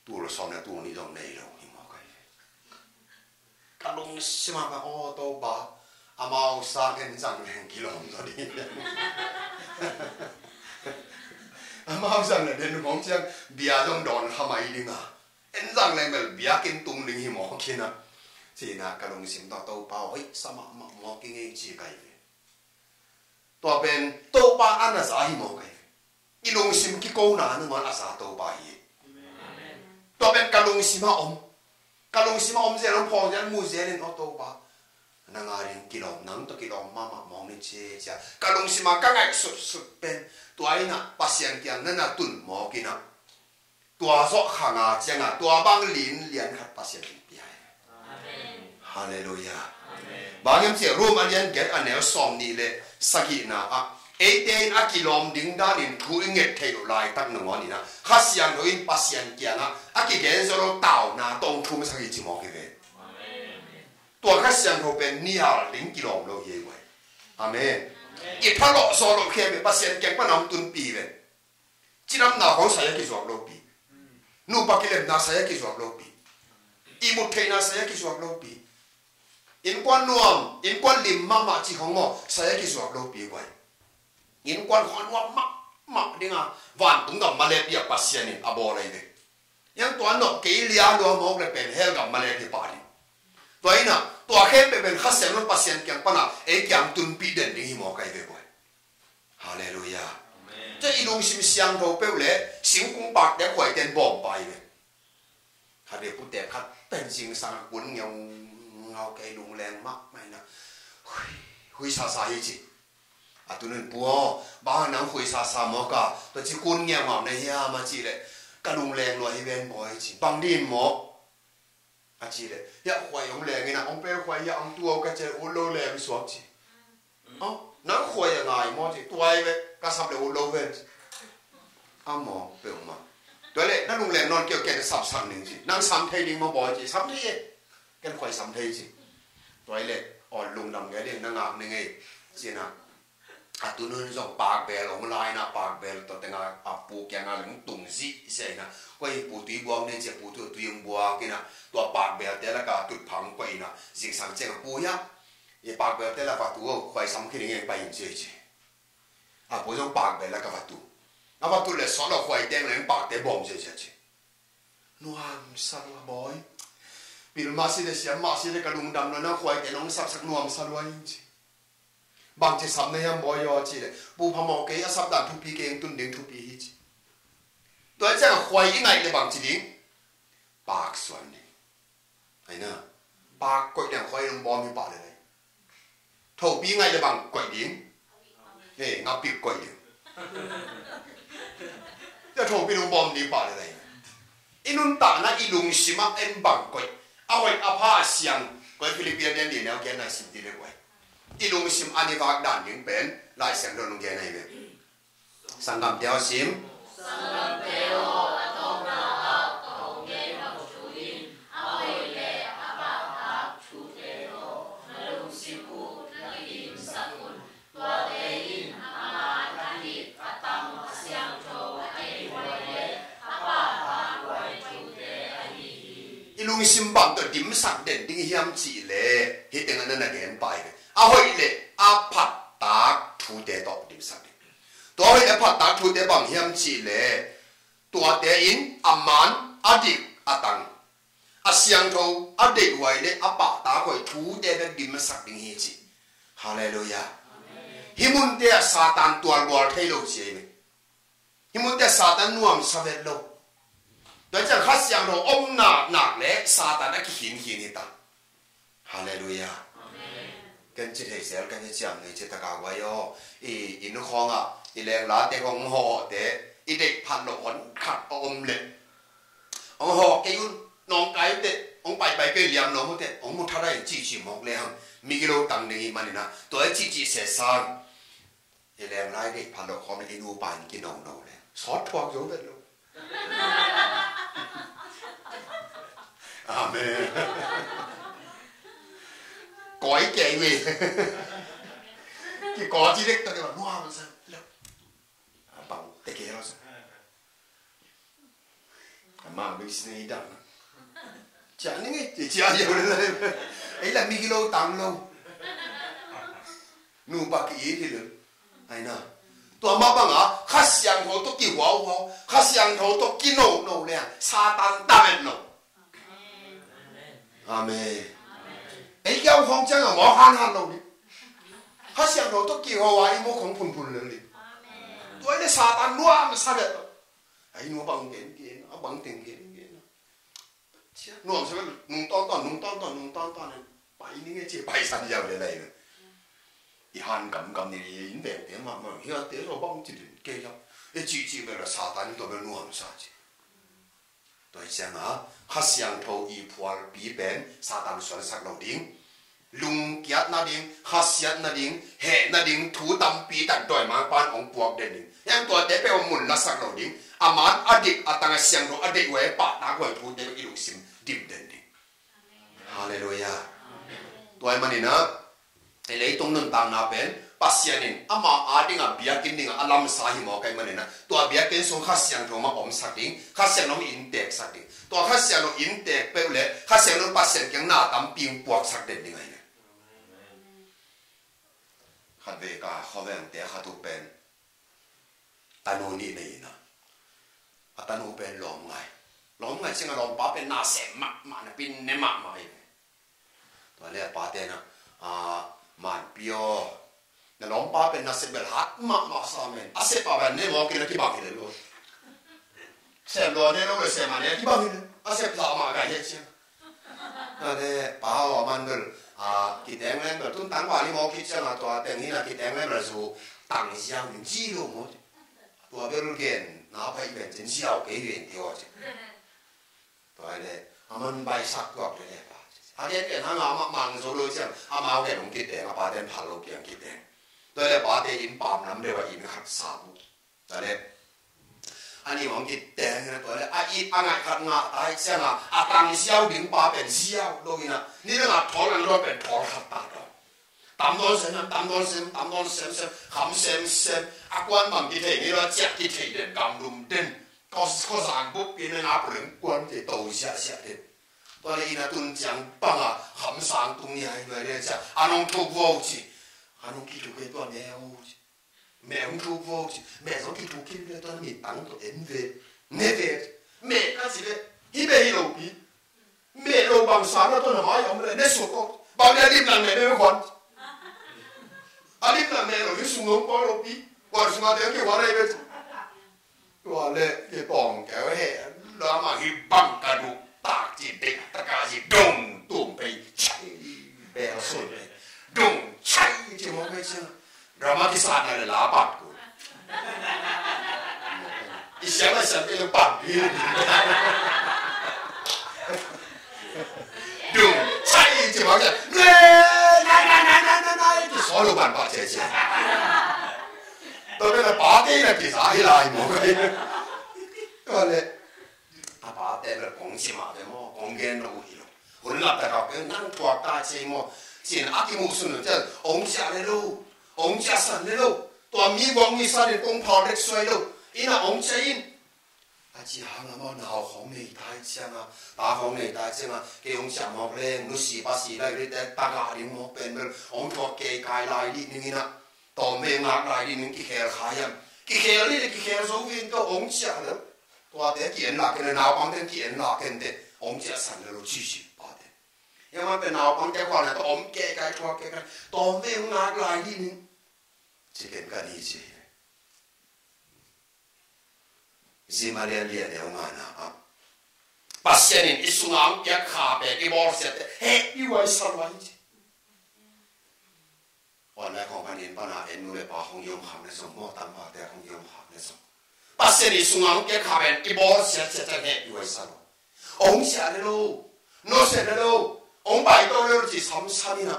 tul sawm le tul nih zong nei lo hi maw kai ve. Ka lungsim ah ka aw Topa, amau sang en zang leng kilawm zaw ding. Amau sang le den hong ciang bia zong dawn kha mai ding a. En zang leng bel biakinn tung ding hi maw kina. Cina ka lungsim tawh Topa hoih sa mahmah maw kingei ci kai ve. Tua pen Topa an a za hi maw kai ve. I lungsim kikona nangawn a za Topa hi. Tua pen ka lungsim a om. Ka lungsim a om zel, om phawng zel, mu zel in aw Topa. Nang a ding kilawm, nang tawh kilawm mahmah mawng ni ci cia. Ka lungsim a ka ngaih sutsut pen tua ina Pasian kiang na na tun mawk ina. Tua zawh khang a ciang a tua bang lin lian khat Pasian in pia hi. Halleluiah. Bang hiam cih leh Rom a lian giat a neu sawm nih le sagihna ah eite in a kilawm ding danin thu i nget theih loh laitak nangawn in a Kha Siangtho in Pasian kiangah a kigen zo lo tauna tawng thum sak hi ci mawk hi ve. Tua Kha Siangtho pen nial ding kilawm lo hi ei guai. Amen. I phalawh zawh loh khempeuh Pasian kiang pan a hong tunpi ve. Cidamna khawng sai a kizuak lopi. Nupa kilemna sai a kizuak lopi. Ihmut theihna sai a kizuak lopi. Innkuan nuam, innkuan lim mahmah cih khawng maw sai a kizuak lopi guai. Innkuan khawng a nuam mahmah dinga vantung gam malepi a Pasian in a bawl ahi ve. Yang tua nawh kei lia lua mawk le pen hell gam malepi pah ding. Tua ina tua khempeuh pen Kha Siangtho Pasian kiang pana ei kiang tunpih den ding hi mawk ahi ve guai. Halleluiah. Tua i lungsim siangtho peuh le singkung pakte khuaite in bawm pai ve. Khat ve pute khat pen zingsang a kun ngeungau kei lungleng mahmah ina. Hui, hui sasa hi ci. A tunun pu aw, bang nang hui sasa mawk a, tua ci kun ngeungau na hiam a ci le. Ka lungleng lua hi ven bawi ci. Bang din maw? A ci le, hiah khuai hong leng ina, hong pe khuai hiah hong tu aw ka ci le, ut lo leng suak ci. Aw, nang khuai a ngai maw ci, tuai ve, ka sap le ut lo ven ci. A maw, peuhmah. Tua le, na lungleng nawn kei aw ken sap sam ning ci. Nang sam thei ding maw bawi ci, sam thei e. Ken khuai sam thei ci. Tuai le, aw lungdam ngei ding, na ngak ning ei. Ci na. A tunun zong pakbel hong laina pakbel tawh tenga a pu kianga leng tung zihzia ina. Koi pu tui buak nei cia pu tu tui hong buak ina. Tua pakbelte laka tutphang koi ina. Zingsang ciang a pu ia. I pakbelte laka tu khuai sam khin ing pai in cia ci. A pu zong pakbel laka va tu. A va tu le sawt lo khuai teng leng pakte bawm zihzia ci. Nuam sa lua bawi. Pil mah si le siam mah si le ka lungdam lua na khuai te nong sapsak nuam sa lua in ci. Bang ci sap na hiam bawi aw ci le. Pu phamawh kei a sap dan thupi kei eng tun ding thupi hi ci. Tua ciang a khuai i ngaih le bang ci ding? Paak suan ding. Aina, paak koih ding a khuai lung bawm hi pah le lai. Thopi ngaih le bang koih ding? He, ngapik koih ding. Tua thopi lung bawm ding pah le lai. I nuntakna i lungsim ah en bang koih. A hoih a pha a siang. Koi Philippi a lian li neu gen nai sim ti le koi. I lungsim an i vak dan ding pen Lai Siangtho nung gen nai ve. Sanggamte aw sim. I lungsim bang tawh dimsak den ding hiam cih leh, hih teng ah na na gen pai ve. A hoih le a phattak thute tawh dimsak ding. Tua hoih le a phattak thute bang hiam cih leh, tuate in a man, a dik, a tang, a siangtho, a deihhuai le a pahtak hoih thute bek dimsak ding hi ci. Halleluiah. Hih munte ah Satan tualbual thei lo ci ei ve. Hih munte ah Satan nuamsa vet lo. Tua ciang Kha Siangtho omna nak le Satan a kikhinkhin hi ta. Halleluiah. Ken ci thei sel ka hi ciang, i ci taka guai aw. I inn khawngah i lenglate khawng hawhte, i deih phat loh hon khat a om leh, hong hawh kei un, nawngkai un teh, hong paipai kei liam lawm un teh, hong mu thara in cihcih mawk le hang, migilo tang ding i hih maninah tua i cihcih sesang. I lenglai deih phat loh khawng i nupa in kinono le sawt thuak zo vet lo. Amen. Koi kei ve. Kikaw ci dek ta kei ba nuam sa lo. A bang te kei lo sa. Amah business dang. Ciah ning ei, ciah yo le. Ei la migilo tang lo. Nupa ki it hi lo. Aina. Tua mah bangah Kha Siangtho tawh kihuauhuau, Kha Siangtho tawh kinono le Satan tamet lo. Amen. Ei kiau khawng ciangah mawk hanhan lo ni. Kha Siangtho tawh kihuauhuau i mawk khawng phunphun lo ni. Tua i le Satan nuamsa vet lo. Ai, nu a bang gen gen, a bang teng gen gen. Cia, nuam sa vel, nung tawntawn, nung tawntawn, nung tawntawn. Pai ning e ci, pai san yau le lai ve. I han gamgam ni, i inn vengte mahmah, hiate lo bang ci din kei lo. E ci ci vel a Satan tua vel nuam sa ci. Tua hi ciangah Kha Siangtho i phualpi pen Satan suansak lo ding. Lungkiat nading, khasiat nading, heh nading, thu tampi tak dawimangpa'n hong puak den ding. Yang tuate peuh hong mun lasak lo ding. A man, a dik, a tang, a siangtho, a deihhuai, a pahtakhuai thute i lungsim dim den ding. Halleluiah. Tua ahih maninah i leitung nuntakna pen Pasian in ama adingah biakinn dingah a lamsa hi mawk ahih maninah tua biakinn sung Kha Siangtho mah omsak ding, Kha Siangtho mah innteksak ding. Tua Kha Siangtho inntek peuh le Kha Siangtho Pasian kiang na tampi hong puaksak den ding ahi ve. Khatvei ka khuavengte khat uh pen tanu nih nei in a, a tanu pen lawm ngai. Lawm ngai ciangah lawmpa pen na sem mahmah, na pin ne mahmah hi ve. Tua le a pate na, a, manpi aw, na lawmpa pen na sep bel hat mahmah sa men. A sep a bel ne mawk in a kibang hi le lo. Sep lua ne lo le sep a ne a kibang hi le. A sep zah mah gai hi ciang. A le pa aw a man bel, a, kiteng lem bel tun tang val hi mawk hi ciang a tua teng hi na kiteng lem bel zu tang ziau in zi lo mawk. Tua bel gen na pai pen cin ziau kei hi ven ti aw cin. Tua hi le, a man baisak tuak le le pa. A gen gen hang a mah mang zo lo ciang, a mau gen hong kiteng, a pa ten phal lo kiang kiteng. Tua le pa te inn pam lam deuh a inn khat sa bu. Tua le, a nih hong kiteng hi na tua le, a it a ngaih khat ngah ta hi ciang a, a tang ziau ding pa pen ziau lo hi na, ni dang a thawl an luat pen thawl khat ta dong. Tam dawn sem sem, tam dawn sem, tam dawn sem sem, kham sem sem. A kuan bang kithei ngei lo a ciah kithei den, gamlum den. Khaw, khaw zang bup in a ngap reng kuan te to ziahziah den. Tua le inn a tun ciang bang a kham sang tung ni a hi nuai le ciah. A nong thuk vo ci. A nong kithuk e tua me o ci. Me hong thuk vo ci. Me zong kithuk khin le tua na min tang to en ve. Ne ve. Me ka ci le. Hi be hi lo pi. Meh lo bang sa na tawh na mai om le ne suak aw. Bang le a lim lang meh meh khuan. A lim lang meh lo hi sung nong pawl lo pi. Kuan sung a te ki wa rei be. Tua Le kitawng keu he, lama hi bang ka duh tak ci, bek taka ci, dong tum pei, chai, bel sui pei, dong chai ci mawk pei ci. Drama kisatna le la pat ku. I siang a siang pei le pat hi. Dong chai ci mawk ci. Ne, na, na, na, na, na, na, ci saw lo ban pa ci ci. Tua pen a pate na kisa hi lai mawk ai. Tua le a pate bel kong ci mah ve maw, kong gen lo uh hi lo. Hun lam takah pen nang thuak ta ci maw. Cin a kimuh sun lo cian, ong ciah le lo, ong ciah san le lo. Tua mi guak mi san in kong phal dek suai lo. Inn ah ong ciah in. A ci hang a maw, nau khawng nei ta ciang a, ta khawng nei ta ciang a, kei ong ciah mawk leng nusi pasi lai rite tagah ding mawk pen bel ong thuak kei kai lai dih ning in a, tawm ve ngak lai dih ning. Kikhel kha hiam? Kikhel dih le kikhel zo ve in tawh ong ciah le. Tuate ki-en lah ken le, naupangte ki-en lah ken te, ong ciah san le lo ci ci pate. Hiam a pen naupangte khual na tawh om kei kai thuak kei kai, tawm ve ngak lai dih ning. Ci ken ka ni ci. Zim a lian lian e, hong ana a, Pasian in i sungah hong piak kha pen i bawlsiate heh i huai sa luai ci. Online khawng khan in pana en nu le pa hong i om khak le zong maw, tangvate hong i om khak le zong, Pasian in i sungah hong piak kha pen i bawlsiate heh i huai sa luai. Ong siah le lo, no siah le lo, ong pai to le lo ci samsam in a,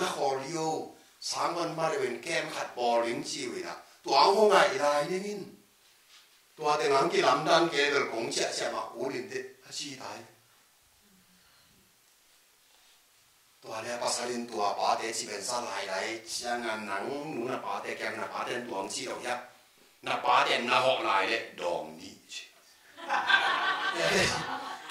na khawl hi o, sang man ma le wen kem khat bawl in ci uh in a, tua ong hong ai lai ning in. Tua teng ang kilamdan kei bel kong ciahciah mah kul in teh a ci tai. Tua le a pasal in tua pate ci pen sa lailai ciang a, nang nu na pate kiang na pate in tua ang ci lo hiam? Na pate in na hawh lai le dawng ni ci.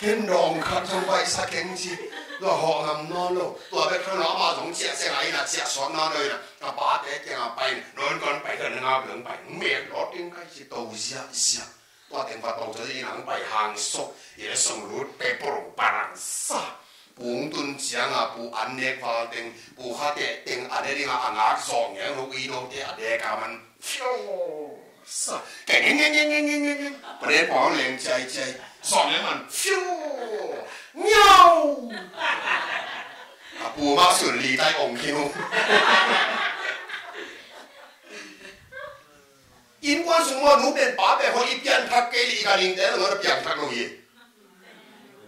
Ken dawng khat zong baihsa keng ci. Tua hawh ngam nawn lo. Tua bek khan lo, amah zong ciah ciang a, inn ah ciah suak nawn lo in a, a pate kiang a pai in, nawn kon pai khan na ngap leng pai, mek lawt ding kai ci, to ziahziah. Tua teng va to ciang in ang pai hang sawk, i le song lut pe purung parang sa. Pung tun ciang a pu an nek val teng, pu kha teh teng a ne ding a, a ngak zawh ngeng lo, ui no te a dek a man fiaw sa. Keng ngeng ngeng ngeng ngeng ngeng. Pare pawng leng ciai ciai. Zawh ngeng man fiaw. Ngiau. A pu mah sun li tai ong khin uh. Innkuan sung maw, nu pen pa pen hong i pianthak kei le i ganhingte nangawn a piangthak lo hi.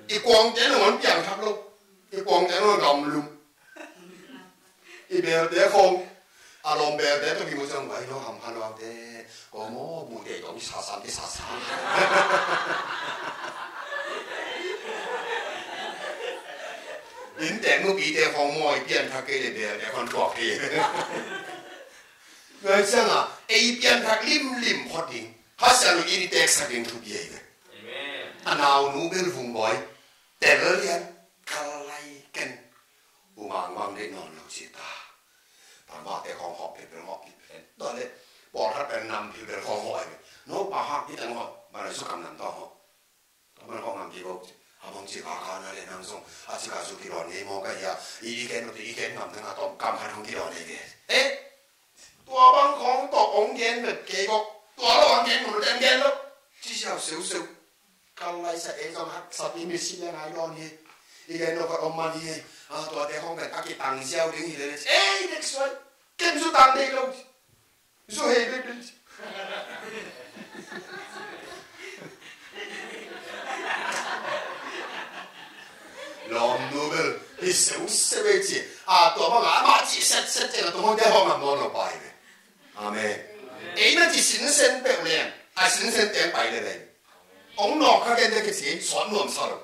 I kuangte nangawn piangthak lo. I kuangte nangawn gamlum. I belte khong, a lawm belte tawh kimu ciang vai lo ham khan vangte. Ko maw, bu te tawh kisasam kisasam. Inntek nupite khong maw, i pianthak kei le belte khong thuak kei. Ngai ciang a, ei pianthak limlim phot ding, Kha Siangtho in i teksak ding thupi ahi ve. Amen. A naunu bel Vung Bawi, tel lian, kal lai ken. U Mang Mang deih nawn lo ci ta. Tangvate khawng hawh philphil, hawh philphil. Tua le, pawlkhat pen nam philphil khawng hawh ahi ve. No pa hak hi teng hawh, mana su kam nam tawh hawh. Tua man khawng ngam kik o. A bang ci kaka na le nang zong a ci ka zu kidawn ngei maw ka hia? I, i gen mawk, i gen ngam nang a tawm kam khat hong kidawn ngei ve. Eh? Tua bang khawng tawh hong gen bek kei bawk. Tua lo hong gen, hong gen, gen lo. Ci siau siau siau. Kal lai sa e zong haksa pi mi si le ngai dawn hi. I gen lo khat om man hi. A, tuate khawng pen a kitang ziau ding hi le le. Eh, next one. Ken zu tang dei lo. Zu hei bek bek. Lawmnu bel hi seu seu ei ci. A, tua bang a, amah cih set set ci a, tua hong te hong ngam nawn lo pa hi ve. Amen. Ei na ci sinsen peuh leng, a sinsen teng pai le leng. Ong nawk kha ken te kici, sawt nuam sa lo.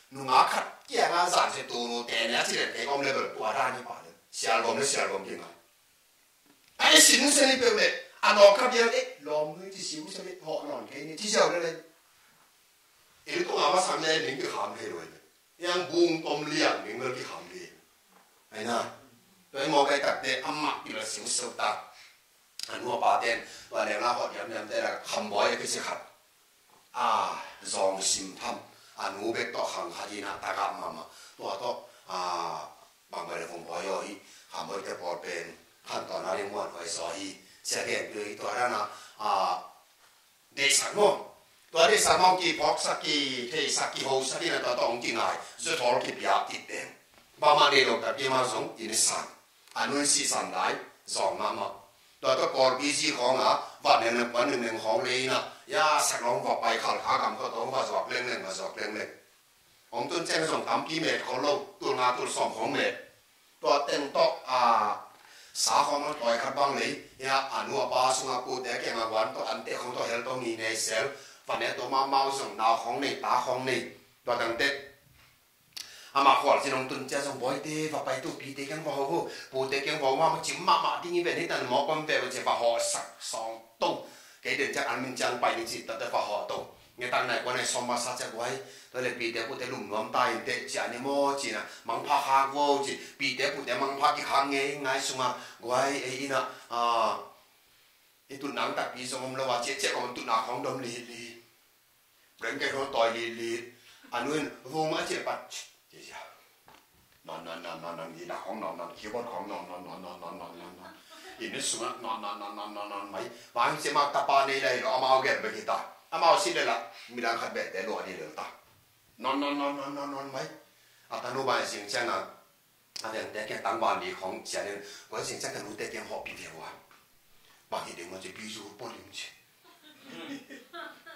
Nungak khat kiang a zan se tu nu te ne a ci leng kei om le bel tua dan hi pa le. Sial gom le sial gom ding a. A i sinsen i peuh le, a nawk kha bial e, lawmnu i ci siu se le, hawh nawn kei ni, ci siau le le. I tung a masak le, ning kikham thei lo e. Yang bung tom liang, ning bel kikham thei. Ai na, tua i mawk ai takte, amah i la siu siu ta. A nu a pa ten, tua leng la hawh diam diam te la, Kham Bawi a kici khat. A, zawng sim tham, a nu bek tawh khang khat in a tagah mahmah. Tua tawh, a, bang bai le Vung Bawi aw hi, Kham Bawi te pawl pen, khan tawn a ding muan huai zaw hi. Sia gen pil hi tua dan a, a, Deihsak maw? Tua deihsak maw, kiphawksak, kitheisak, kihosak in a, tua tawh hong kingai, zuthawl kipia, kipeng. Bangmah nei lo tak pi mah zong in san. A nun sihsan lai, zawng mahmah. Tua tawh Kawlpi zi khawng a, va nengneng, va nengneng khawng lei in a, ya sak lawng va pai, Khalkha gam khawng tawh va zuak lengleng, va zuak lengleng. Hong tun ciang zong tampi met khol lo, tul nga tul sawm khawng met. Tua teng tawh, a, sa khawng a tawi khat bang lei, ya, a nu a pa sungah pute kiangah guan tawh, ante khawng tawh hel tawh ni nei sel, va ne tawh mahmah uh zong nau khawng nei, ta khawng nei. Tua teng teh. Amah khualzin hong tun ciang zong, Bawite, va pai tu, pite kiang va ho, pute kiang va ho, mahmah cim mahmah ding hi ve, ni tan mawk om ve, va ci va hawh sak sawng tong. Kei den ciang an min ciang pai ni ci, tate va hawh tong. Ngetak nai kua nai sawm masa ciang guai. Tua le pite pute lum nuam ta in teh cia ni maw ci na. Mangpha khak vo ci. Pite pute mangpha kikhak ngei ngai sungah guai ei in a, a, i tut nang takpi zong om lo a, ciah ciah kong tutna khawng dom li li. Blanket khawng tawi li li. A nu in vung a ciah pat. Ci cia. Non non non non non, i dak khawng non non, keyboard khawng non non non non non non non non. Inn sungah non non non non non non mai. Vang ci mah tapa nei lai lo, amau gel bek hi ta. Amau si le la, midang khat beh te lua ni le ta. Non non non non non non mai. A tanu bai zing ciang a, a veng te kiang tangval li khawng cian in, kua zing ciang tanu te kiang hawh pi ve ua. Bang hi ding maw ci, pi zu pua lim ci.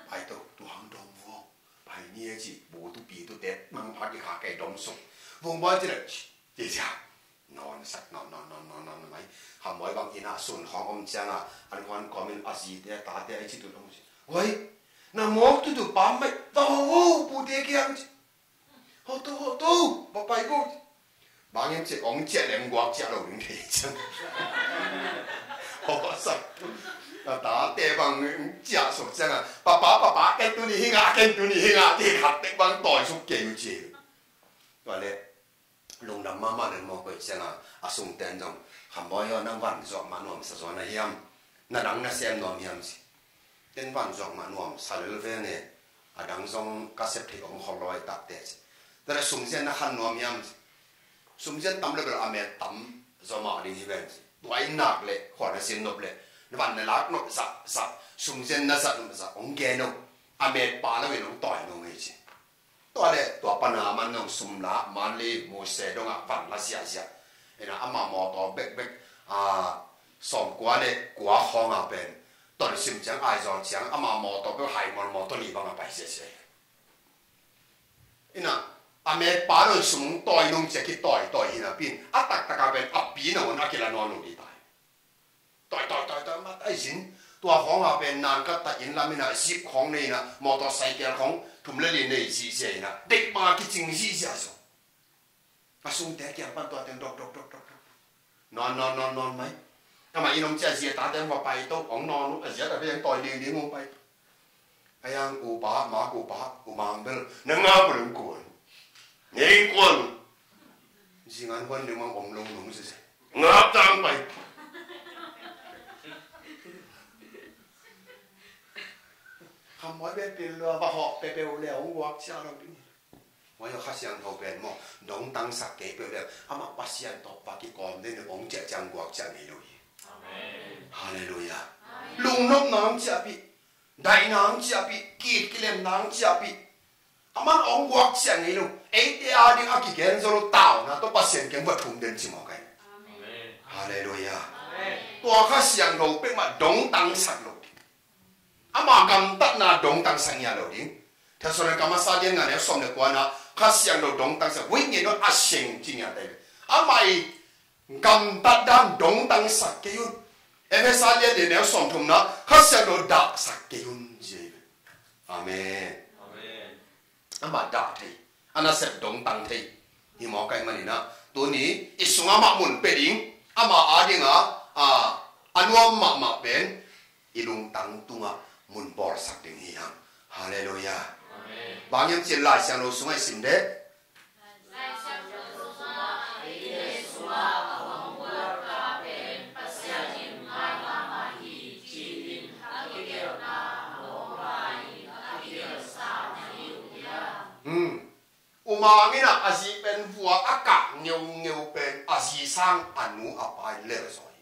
Pai to, tu hang dom vo. Pai ni a ci, bu tu pi tu te, mang pha ki kha kei dom suk. Vung bai ci le, ci cia. Non sak, non non non non non mai. Kha moi bang inn a sun khawng om ciang a, an khuan kawm in a zi te, a ta te, a i ci tu dom ci. Hoi, na mawk tu tu pam mai, va ho ho, pu te kiang ci. Ho to, ho to, va pai ko ci. Bang hiam ci, ong ciah lem guak ciah lo ding thei ciang. Ho sak. Na ta te bang ciah suk ciang a. Papa, papa, ken tu ni hi nga, ken tu ni hi nga, ti khat tek bang tawi suk kei u ci. Tua le, lungdam mahmah leng maw koih ciang a, a sung ten zong, Kham Bawi aw, nang van zuak mah nuam sa zaw na hiam? Na dang na sem nuam hiam ci. Ten van zuak mah nuam sa lel veng e, a dang zong ka sep thei om khol lawi tak te ci. Tua le sumzian na khan nuam hiam ci. Sumzian tam le bel a met tam zaw mah ding hi ven ci. Tua in nak le, khua na sin nop le, na van na lak nop zah zah, sumzian na zat nop zah, ong gen o. A met pa lo in ong tawi nung hi ci. Tua le, tua pana man nong sum la, man li, mu se dong a, van la ziahziah. Ina ama mawtaw bekbek, a, sawmkua le kua khawng a pen. Ton sim ciang, Aizawl ciang, ama mawtaw bek hai mawl mawtaw li bang a pai ziahziah. Ina, a met pa nong sum tawi nung cia kitawi tawi hi na pin. A taktak a pen, a pi na hun a kila nawn lo di tai. Tawi, tawi, tawi, tawi, mat ai zin. Tua khawng a pen nan ka ta inn lam ina, zip khawng nei ina, motorcycle khawng thum le li nei zihziah ina, deih bang a kicing zihziah zong. A sungte kiang pan tua teng dok, dok, dok, dok, dok. Nawn, nawn, nawn, nawn mai. Amah inn om cia zia tate hong va pai to, hong nawn uh, a zia tate hong tawi ding ding hong pai. A yang upa, mak upa, u mang bel, na ngap uh leng kuan. Ngei kuan. Zingan kuan ding mang om long long sese. Ngap tang pai. Kham Bawi be pil lua, va hawh pe pe u le, hong guak cia lo ding. Hoi Kha Siangtho pen maw, dongtangsak kei peuh le, amah Pasian tawh va kikawm den, hong ciah ciang guak ciah ngei lo hi. Amen. Halleluiah. Amen. Lungnopna hong ciahpih, daihna hong ciahpih, kit kilemna hong ciahpih. Aman hong guak ciah ngei lo. Eite a ding a kigen zo lo tauna tawh Pasian kiang va thum den ci mawk ai. Amen. Halleluiah. Amen. Tua Kha Siangtho peuhmah dongtangsak lo ding. Ama gamtatna dongtangsak ngiat lo ding. Thessalonika masa lian nga neu sawm le kua na Kha Siangtho dongtangsak, huih ngei nawn a seng ci ngiat ai. Ama i gamtat dan dongtangsak kei un. Efesa lian li neu sawm thum na Kha Siangtho dahsak kei un ci ai. Amen. Amen. Amah dah thei, a nasep dongtang thei hi mawk ai manin ah, tuni i sungah mah mun pia ding, amah a dingah, a, a nuam mahmah pen i lungtang tungah mun bawlsak ding hi hang. Halleluiah. Amen. Bang hiam cih leh Lai Siangtho sungah i sim deh. Hmm. U Mang in ah a zi pen vua a kah ngeungeu pen a zi sang a nu a pa in lel zaw hi.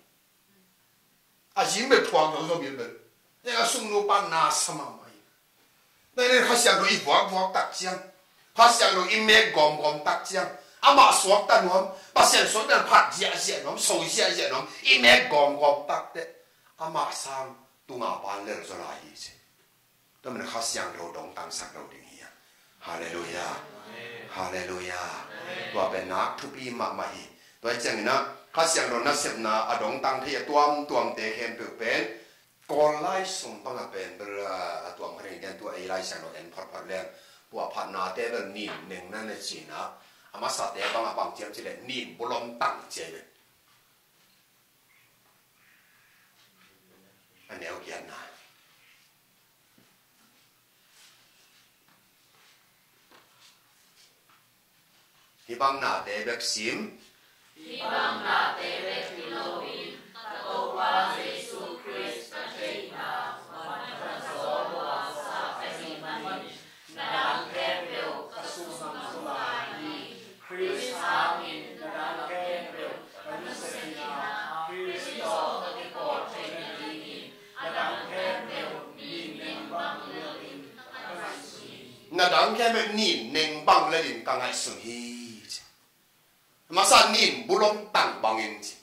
A zi in bel thuak zo zo bil bel. Teng a sungnu pan na sa mahmah hi. Tua hi in Kha Siangtho i vuakvuak tak ciang, Kha Siangtho i mek gawmgawm tak ciang, amah suakta nuam, Pasian suakta phat ziahziah nuam, so ziahziah nuam, i mek gawmgawm tak teh amah sang tunga pan lel zaw lai hi ci. Tua man Kha Siangtho dongtangsak lo ding hi a. Halleluiah. Halleluiah. Tua pen nak thupi mahmah hi. Tua hi ciangin ah Kha Siangtho nasepna a dongtang thei a tuamtuamte khempeuh pen Kawl lai sung bangah pen bel a tuam kha ding, tua ei Lai Siangtho en photphot leng puahphatnate bel nin neng na ne cina, a masate bangah bang ciam cileh nin bulom tang cia hi ve. A neu giatna. Hih bang nate bek sim. Hih bang nate bek hi loin ka Topa Jesu Khrist ka theihna man ka zaw luasa ka hih manin na dang khempeuh ka sumsum lai hi. Khrist hangin na dang khempeuh ka nusia hi a, Khrist tawh ka kipawlthei nadingin na dang khempeuh nin neng bang leulin ka ngaihsun hi. Na dang khempeuh nin neng bang leulin ka ngaihsun hi ci. Masa nin bulom tang bangin ci.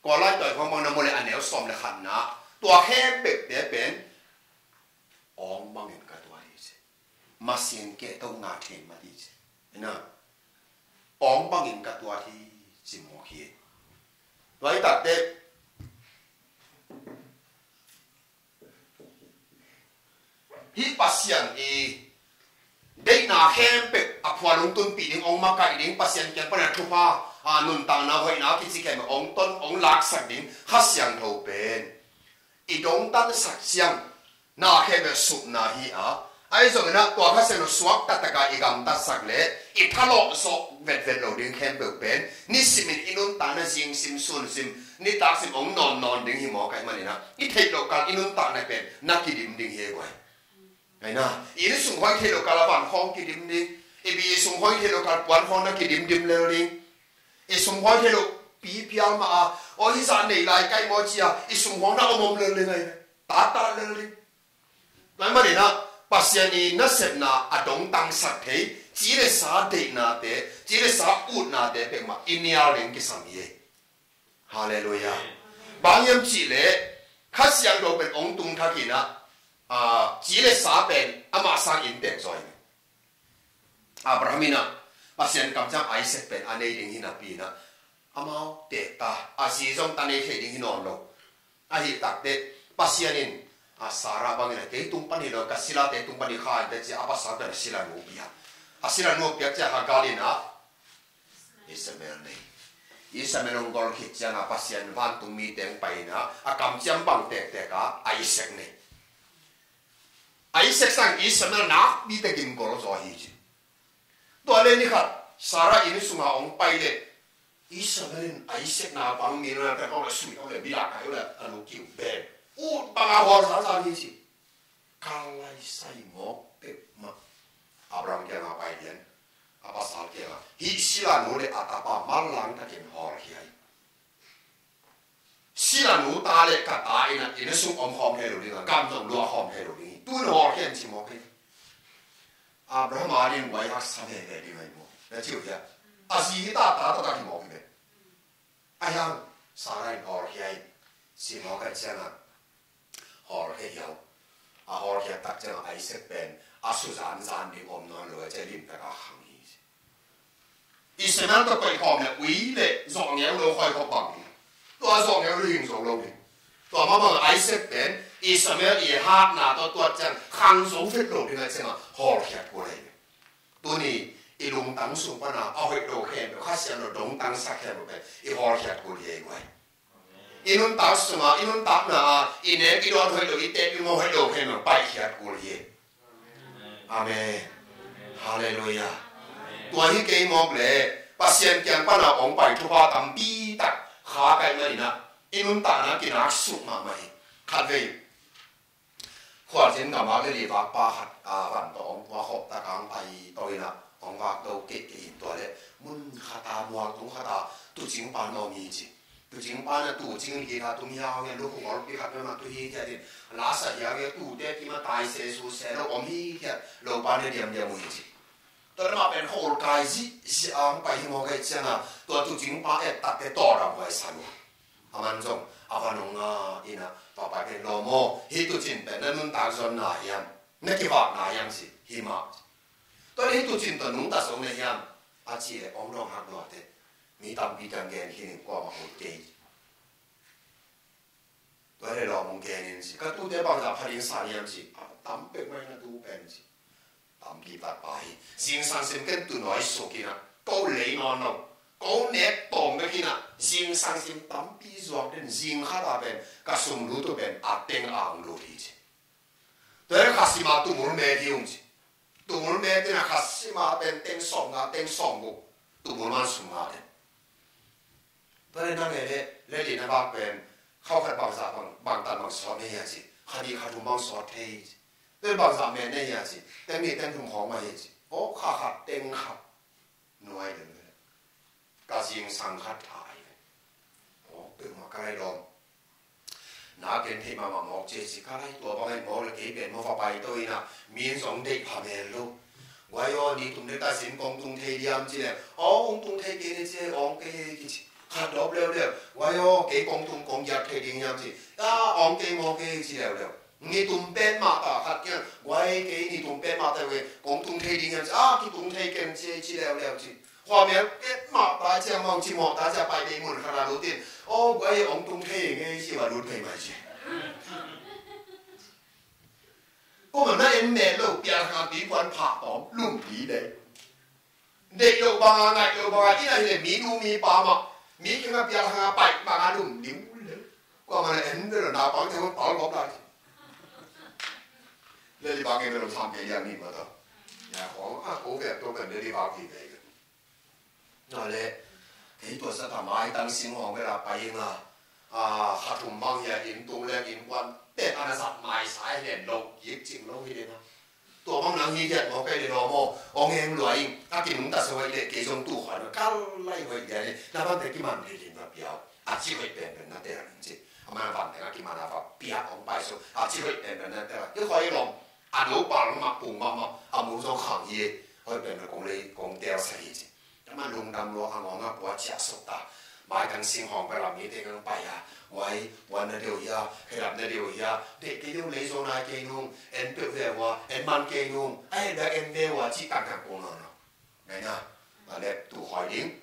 Kawl lai tua i khong bang na mu le a neu sawm le khatna, tua khempeuhte pen awng bangin ka tuat hi ci. Masin keh to nga thei mah hi ci. Ina, awng bangin ka tuat hi ci mawk hi. Tua hi takteh hih Pasian i deihna khempeuh a phual hong tunpih ding, hong makaih ding, Pasian kiang pan a thupha, a nuntakna hoihna kici khempeuh hong ton, hong laksak ding Kha Siangtho pen i dongtansak ciang na khempeuh supna hi a, ahi zongin ah tua Kha Siangtho suak taktak a i gamtatsak le i thalawh zawh vetvet lo ding khempeuh pen nisimin i nuntakna zingsim sunsim nitaksim hong nawnnawn ding hi mawk ahih manin ah i theih loh kal i nuntakna pen na kidim ding hi ei guai. Ahi na, i innsung hoih theih loh kal a van khawng kidim ding, i bi i sung hoih theih loh kal puan khawng na kidimdim lel ding. I sum hoih theih loh pi pial mah a, aw hih zah nei lai ka hi maw ci a i sum khawng na om om lel ding ahi ve. Tata lel ding. Tua ahih manin ah Pasian i nasepna a dongtangsak thei ci le sa deihnate, ci le sa utnate peuhmah i nial ding kisam hi ei. Halleluiah. Bang hiam cih leh Kha Siangtho pen hong tung thak in ah, a, ci le sa pen amah sang in tek zaw hi. Abraham in ah Pasian kamciam Isaac pen a nei ding hi napi in ah amau tek ta, a zi zong ta nei thei ding hi nawn lo. Ahi takteh Pasian in, a, Sarah bangin ah kei tung pan hi lo, ka silate tung pan hi kha in teh ci a, a pasal pen a sila nu piak. A sila nu piak ci a Hagar in ah Ishmael nei. Ishmael hong gol khit ciangin Pasian vantung mite hong pai in ah a kamciam bang tektek a Isaac nei. Isaac sang Ishmael nakpi takin gol zaw hi ci. Tua le ni khat Sarah inn sunga hong pai le Ishmael in Isaac na pang mi na pek hong le sui hong le bilak kai hong le a nu kiu ben ut banga hawl zazan hi ci. Ka lai sai mawk peuhmah Abraham kiangah pai lian, a pasal kiangah hih sila nu le a tapa manlang takin hawlkhia hi. Sila nu ta le ka ta in ah inn sung om khawm thei lo ding a, gam zong luah khawm thei lo ding hi. Tu in hawlkhia in ci mawk hi. Abraham a ding guai haksa veve ding ahi maw na ci uh hiam? A zi hi ta, ta taktak hi mawk hi ve. Ahi hang Sarah in hawlkhia in ci mawk ahih ciangin hawlkhia hi a, a hawlkhia tak ciangin Isaac pen a su zanzan ding om nawn lo a, ci a limtak a khang hi. Ishmael tawh koih khawm le ui le zawh ngeu lo khoi khawm bang hi. Tua zawh ngeu lo hing zo lo hi. Tua mah bangin Isaac pen Ishmael i hatna tawh tuat ciang khang zo vet lo ding ahih ciangin hawlkhiat kul ahi hi. Tuni i lungtang sung pana a hoih lo khempeuh, Kha Siangtho dongtangsak khempeuh pen i hawlkhiat kul hi ei guai. I nuntak sunga, i nuntakna a i nek i dawn hoih lo, i tep i ngawh hoih lo khempeuh paikhiat kul hi ei. Amen. Halleluiah. Tua hi kei mawk le Pasian kiang pana hong pai thupha tampi tak kha ka hih manin ah i nuntakna kinak suk mahmah hi. Khatvei khualzin gam a le lei vakpa khat, a, van tawh hong tua khop tak a hong pai to in ah hong vak do keikei in tua le mun khat a mual tung khat a tuucing pan om hi ci. Tuucing pa na tuucing hi kha, tum hiau hian, lukhu ngolpi khat peuhmah tu hi thiat in, la sa hiau hian, tute kim a tai se su se lo om hi thiat, lo pa ne diamdiam uh hi ci. Tua lamah pen khawl kai zihziah a hong pai hi maw, kei ciangah tua tuucing pa et takte tawlrang huai san uh. Aman zong a va nung a, ina, tua pa pen lawm aw, hih tuucin pen na nuntak zonna hiam, na kivakna hiam ci, hi mah. Tua leh hih tuucin tawh nungta zong na hiam, a cih leh hong dong hak lua teh. Mi tampi tang gen khin in kuamah ut kei. Tua leh lawm hong gen in ci. Ka tute bangzah pha ding sa hiam ci. A tam pek mai na tu pen ci. Tampi pat pa hi. Zingsang sim ken tu nawi suk ina, ko lei nawn lo, ko nek tawm bek ina, zingsang sim tampi zuak den, zing khat a pen ka sum lut uh pen a teng a hong lut hi ci. Tua hi kha sima tumul me hi ung ci. Tumul me tina kha sima pen teng sawm nga, teng sawm guk. Tumul man sum nga den. Tua leh nang e le, le li na bak pen, khau khat bangzah bang, bangtan bang sawt ne hia ci. Kha di kha thum bang sawt thei ci. Tua bangzah me ne hia ci. Teng ni teng thum khawng mah hi ci. Aw, kha khat teng khat. Nuai den ve. Ka zingsang khat thai ve. Aw, peuhmah ka lai lawm. Na ken theih mahmah mawk ci ci ka lai tua bang ai mawk le kei pen maw va pai to ina, mi in zong deih pha mel lo. Guai aw, ni tum dek ta sin kong tung thei diam ci le. Aw, kong tung thei kei ne ci, awng kei kici. Khat dawp leuleu. Guai aw, kei kong tung kong giat thei ding hiam ci. A, awng kei mawk kei ci leuleu. Ni tum pen mah ta khat kiang. Guai kei ni tum pen mah ta ve. Kong tung thei ding hiam ci. A, ki tung thei ken ci, ci leuleu ci. Khua mel pet mah ta ciang mawng ci mawh ta ciang pai bei mun khat a lut in. Aw, guai awng tung thei ngei ci va lut thei mai ci. Ko man na en mel lo pial kha pi puan pha tawm lum pi dei. Deih lo banga ngaih lo banga ina hi le mi nu mi pa mah. Mi khenga pial khenga pai banga lum liu le. Ko man na en mel lo na pang te hon pal gop lai ci. Le li bang en mel lo sam ke liang ni ma ta. Ya khong a ko ve to kan le li bang ki ve. Tua leh kei tua sa ta maitang singhawng bela pai inga, a, kha thum bang hia inn tung leng innkuan pek ana zat maisa hi len lo kik cing lo hi lena. Tua bang nang hi hiat maw kei le lawm aw, awng eng lua ing, a kinungta sa hoih leh kei zong tu khuan a kal lai hoih lian e, na bang te kiman thei lin ma piau. A ci hoih penpen na tel ning ci. A man a van teng a kiman a va piak hong pai so, a ci hoih penpen na tel a. Kei khuai lawm, a no pal mahmah pung mahmah, a mu zong khang hi e. Hoih penpen kong lei, kong tel sa hi ci. Ama lungdam lua a ngawng a pua ciah sok ta. Maitang singhawng pia lam mi te ngang pai a. Wai, wan na deuh hia, khelap na deuh hia. Deh kei deuh lei zo nai kei nung, en peuh ve ua, en man kei nung, a en dak en ve ua, cih tangtang kong nawn lo. Ngai na, a lep tu khoi ding.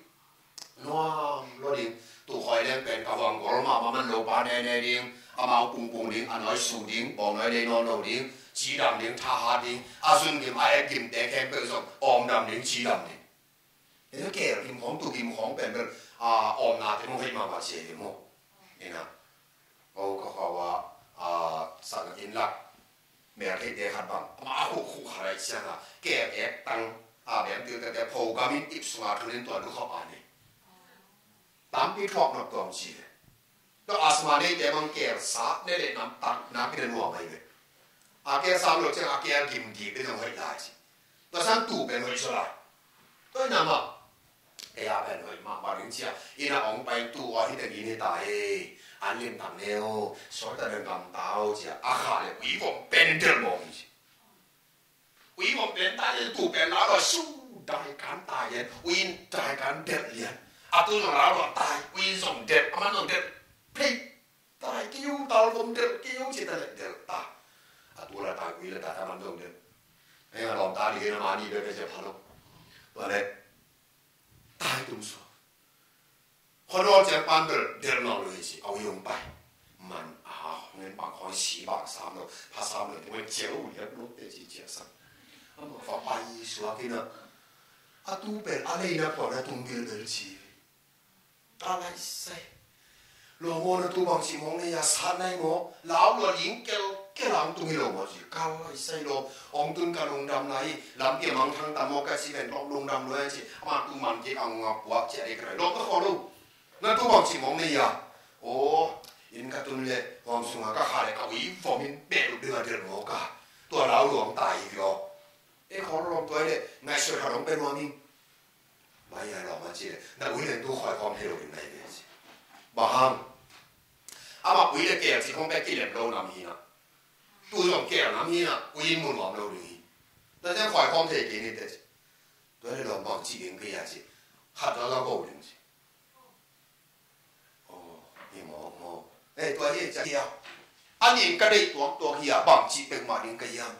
Nuam lo ding, tu khoi leng pen ka huang gol ma, ma man lo pa ne ne ding. Amau pungpung ding, a noi su ding, bawng noi lei nawn lo ding. Cidam ding, thahat ding, a zun gim, a ek gim te khempeuh zong, awmdam ding, cidam ding. Ina keel gim khawng, tu gim khawng pen bel, a, awmna te mawh hei mahmah cia hi maw. Ina, o ka khua ua, a, sang in lak mel hei te khat bang, ama a khuh khuh kha lai ciang a, keel ek tang, a, bem til te te pho gam in ip sunga thun in tua lu khap a ni. Tampi thuak nok tuam ci ve. Tua asthma neite bang keel sa ne le nam tak na kina nuam ai ve. A keel sam lo ciang a keel gim dik le zong hoih lai ci. Tua sang tu pen hoih zaw lai. Tua ina mah. Ei a pen hoih mahmah ding cia. Ina ong pai tu a hi teng in hi ta e. An lim tang ne o. Sual ta deng gam ta o cia. A kha le ui vom pen in del mawk hi ci. Ui vom pen tai lian, tu pen lau lua su dai kan tai lian, ui in dai kan delh lian. A tu zong lau lua tai, ui in zong delh, a man zong delh. Phei, tai kiu, tal vom delh kiu ci ta leh delh ta. A tu la tai, ui la tai, a man zong delh. Ei a lawm ta li na ma ni be be cia pha lo. Tua leh tai tum suak. Khuanawl ciang pan bel delh nawn lo hi ci, a ui hong pai. Man a hong en bang khawng si bang sam lo, pha sam lo, te wen ciang lo liak lo te ci ciang sam. Ama fa pai suak ina. A tu bel a leina pawh na tung bilbel ci. A lai sai. Lo maw na tu bang ci mawng nei a sat nai maw. Lau lua ling kel kel ang tung hi lo maw ci. Ka lai sai lo. Ong tun ka lungdam lai. Lampi a mangthang tam maw ka ci ven tawh lungdam lo ci. Ama tu man kik ang nga puak ci a dei ka lai. Lo ka khaw lo. Na tu bang ci mawng nei a. Aw, in ka tun le, huam sunga ka kha le ka ui vom in beh lo ding a del maw ka. Tua lau luang tai hi aw. E khaw lo lawm tua hi le, ngaihsut kha dong pen huam in. Mai a lawm a ci le, na ui leng tu khoi khawm thei lo ding nai ve ci. Bang hang? Amah ui le keel cih khong bek kilem lo nam hi na. Tu zong keel nam hi na, ui in mu nuam lo ding hi. Tua ciang khoi khawm thei kei ni teh ci. Tua le lawm bang ci ding kei a ci. Khat zaw zaw go ding ci. Aw, hi mawk mawk. Eh, tua hi a ci a. A nin ka deih tuaktuak hi a, bang ci pek mah ding ka hiam?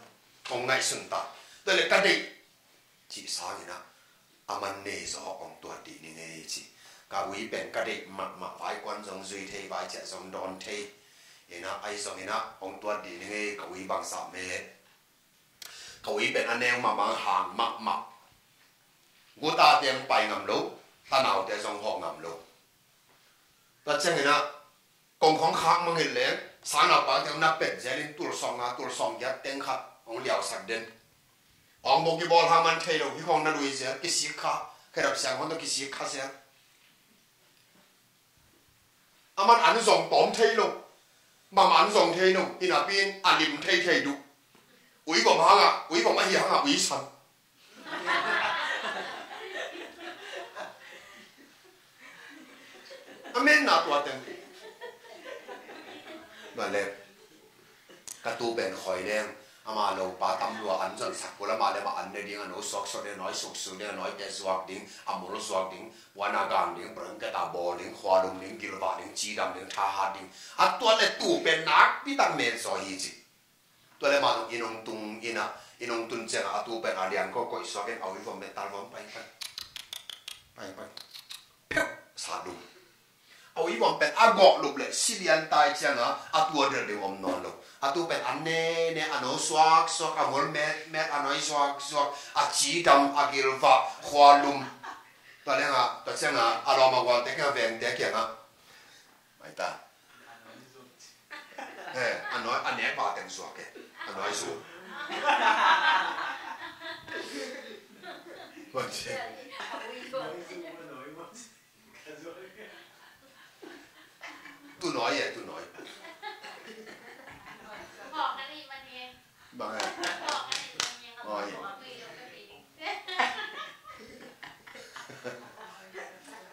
Hong ngaihsun ta. Tua le ka deih cih sangin ah, a man nei zaw hong tuat dih ning ei ci. Ka ui pen ka deih mahmah, vaikuan zong zui thei, vaicia zong dawn thei. Inah, ahi zongin ah hong tuat dih ning ei, ka ui bang sap me. Ka ui pen a neu mahmah, hang mahmah. Guta teng pai ngam lo, tanaute zong hawh ngam lo. Tua ciangin ah, kong khong khak mangin leng, sangnaupangte na pet zelin tul sawmnga, tul sawmgiat teng khat hong liausak den. Hong bawk kibawl hang man thei lo, hi khong na lui zel, kisik kha, khedap siang hong tawh kisik kha zel. A man an zong tawm thei lo, mam an zong thei lo, hi napi in a lim thei thei duh. Ui vom hang a, ui vom ahi hang a, ui san. A menna tua teng. Tua le, ka tu pen khoi leng, ama lopa tam lua an zon sak kul, ama le ma an ne ding, a no suak suak ding, a noi suk suk ding, a noite zuak ding, a mul zuak ding, puan a gang ding, prang keta bawl ding, khua lum ding, gilvah ding, cidam ding, thahat ding. A tua le tu pen nakpi tak men zaw hi ci. Tua le mah zong inn hong tung in ah, inn hong tun ciangah a tu pen a lian ko koih suak in, a ui vom pen tal vom pai pai. Pai pai. Peuh! Sa dum. A ui vom pen a gawh lup le si lian tai ciangah a tu a del ding om nawn lo. A tu pen a ne ne, a no suak suak, a mul met met, a noi suak suak, a cidam, a gilvah, khua lum. Tua lengah, tua ciangah a lawm a gualte kiangah, vengte kiangah. Mai ta. Eh, a noi, a nek ba teng zuak e. A noi zuak. Tua ci. Tu noi e, tu noi. Bang e. Oi.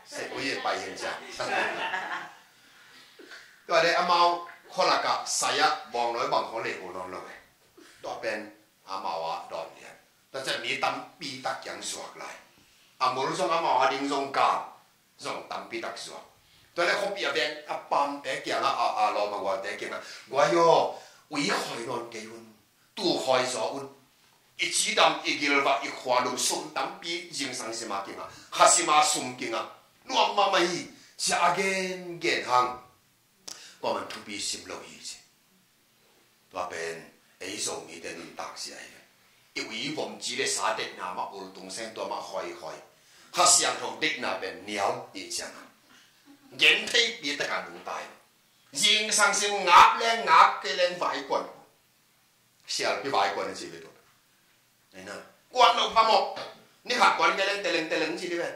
Se ui e pai hin cia. Tua le amau kholaka saya bawng noi bang khong le ko non lo e. Tua pen amau a dawn lian. Tua ciang mi tampi tak kiang zuak lai. A mul zong amau a ding zong kal. Zong tampi tak zuak. Tua le khuapi a veng a pamte kiangah, a, a lawm a gualte kiangah, guai aw, ui khoi nawn kei un. Tu khoi zaw un. I cidam, i gilvah, i khua lum, sum tampi zingsang sima kingah, kha sima sum kingah, nuam mahmah hi, cia a gen gen hang. Kuaman thupi sim lo hi ci. Tua pen ei Zomite nuntak sia hi ve. I ui vom ci le sa deihna mah ultung seng, tua mah khoi khoi. Kha Siangtho deihna pen niau hi ciangah, gen theipi takah nungta hi. Zingsang sim, ngap leng ngap kei leng vaikuan. Sialpi vaikuan a ci ve tua. Aina. Kuan lo phamawh. Ni khat kuan kei leng teleng teleng ci di ve.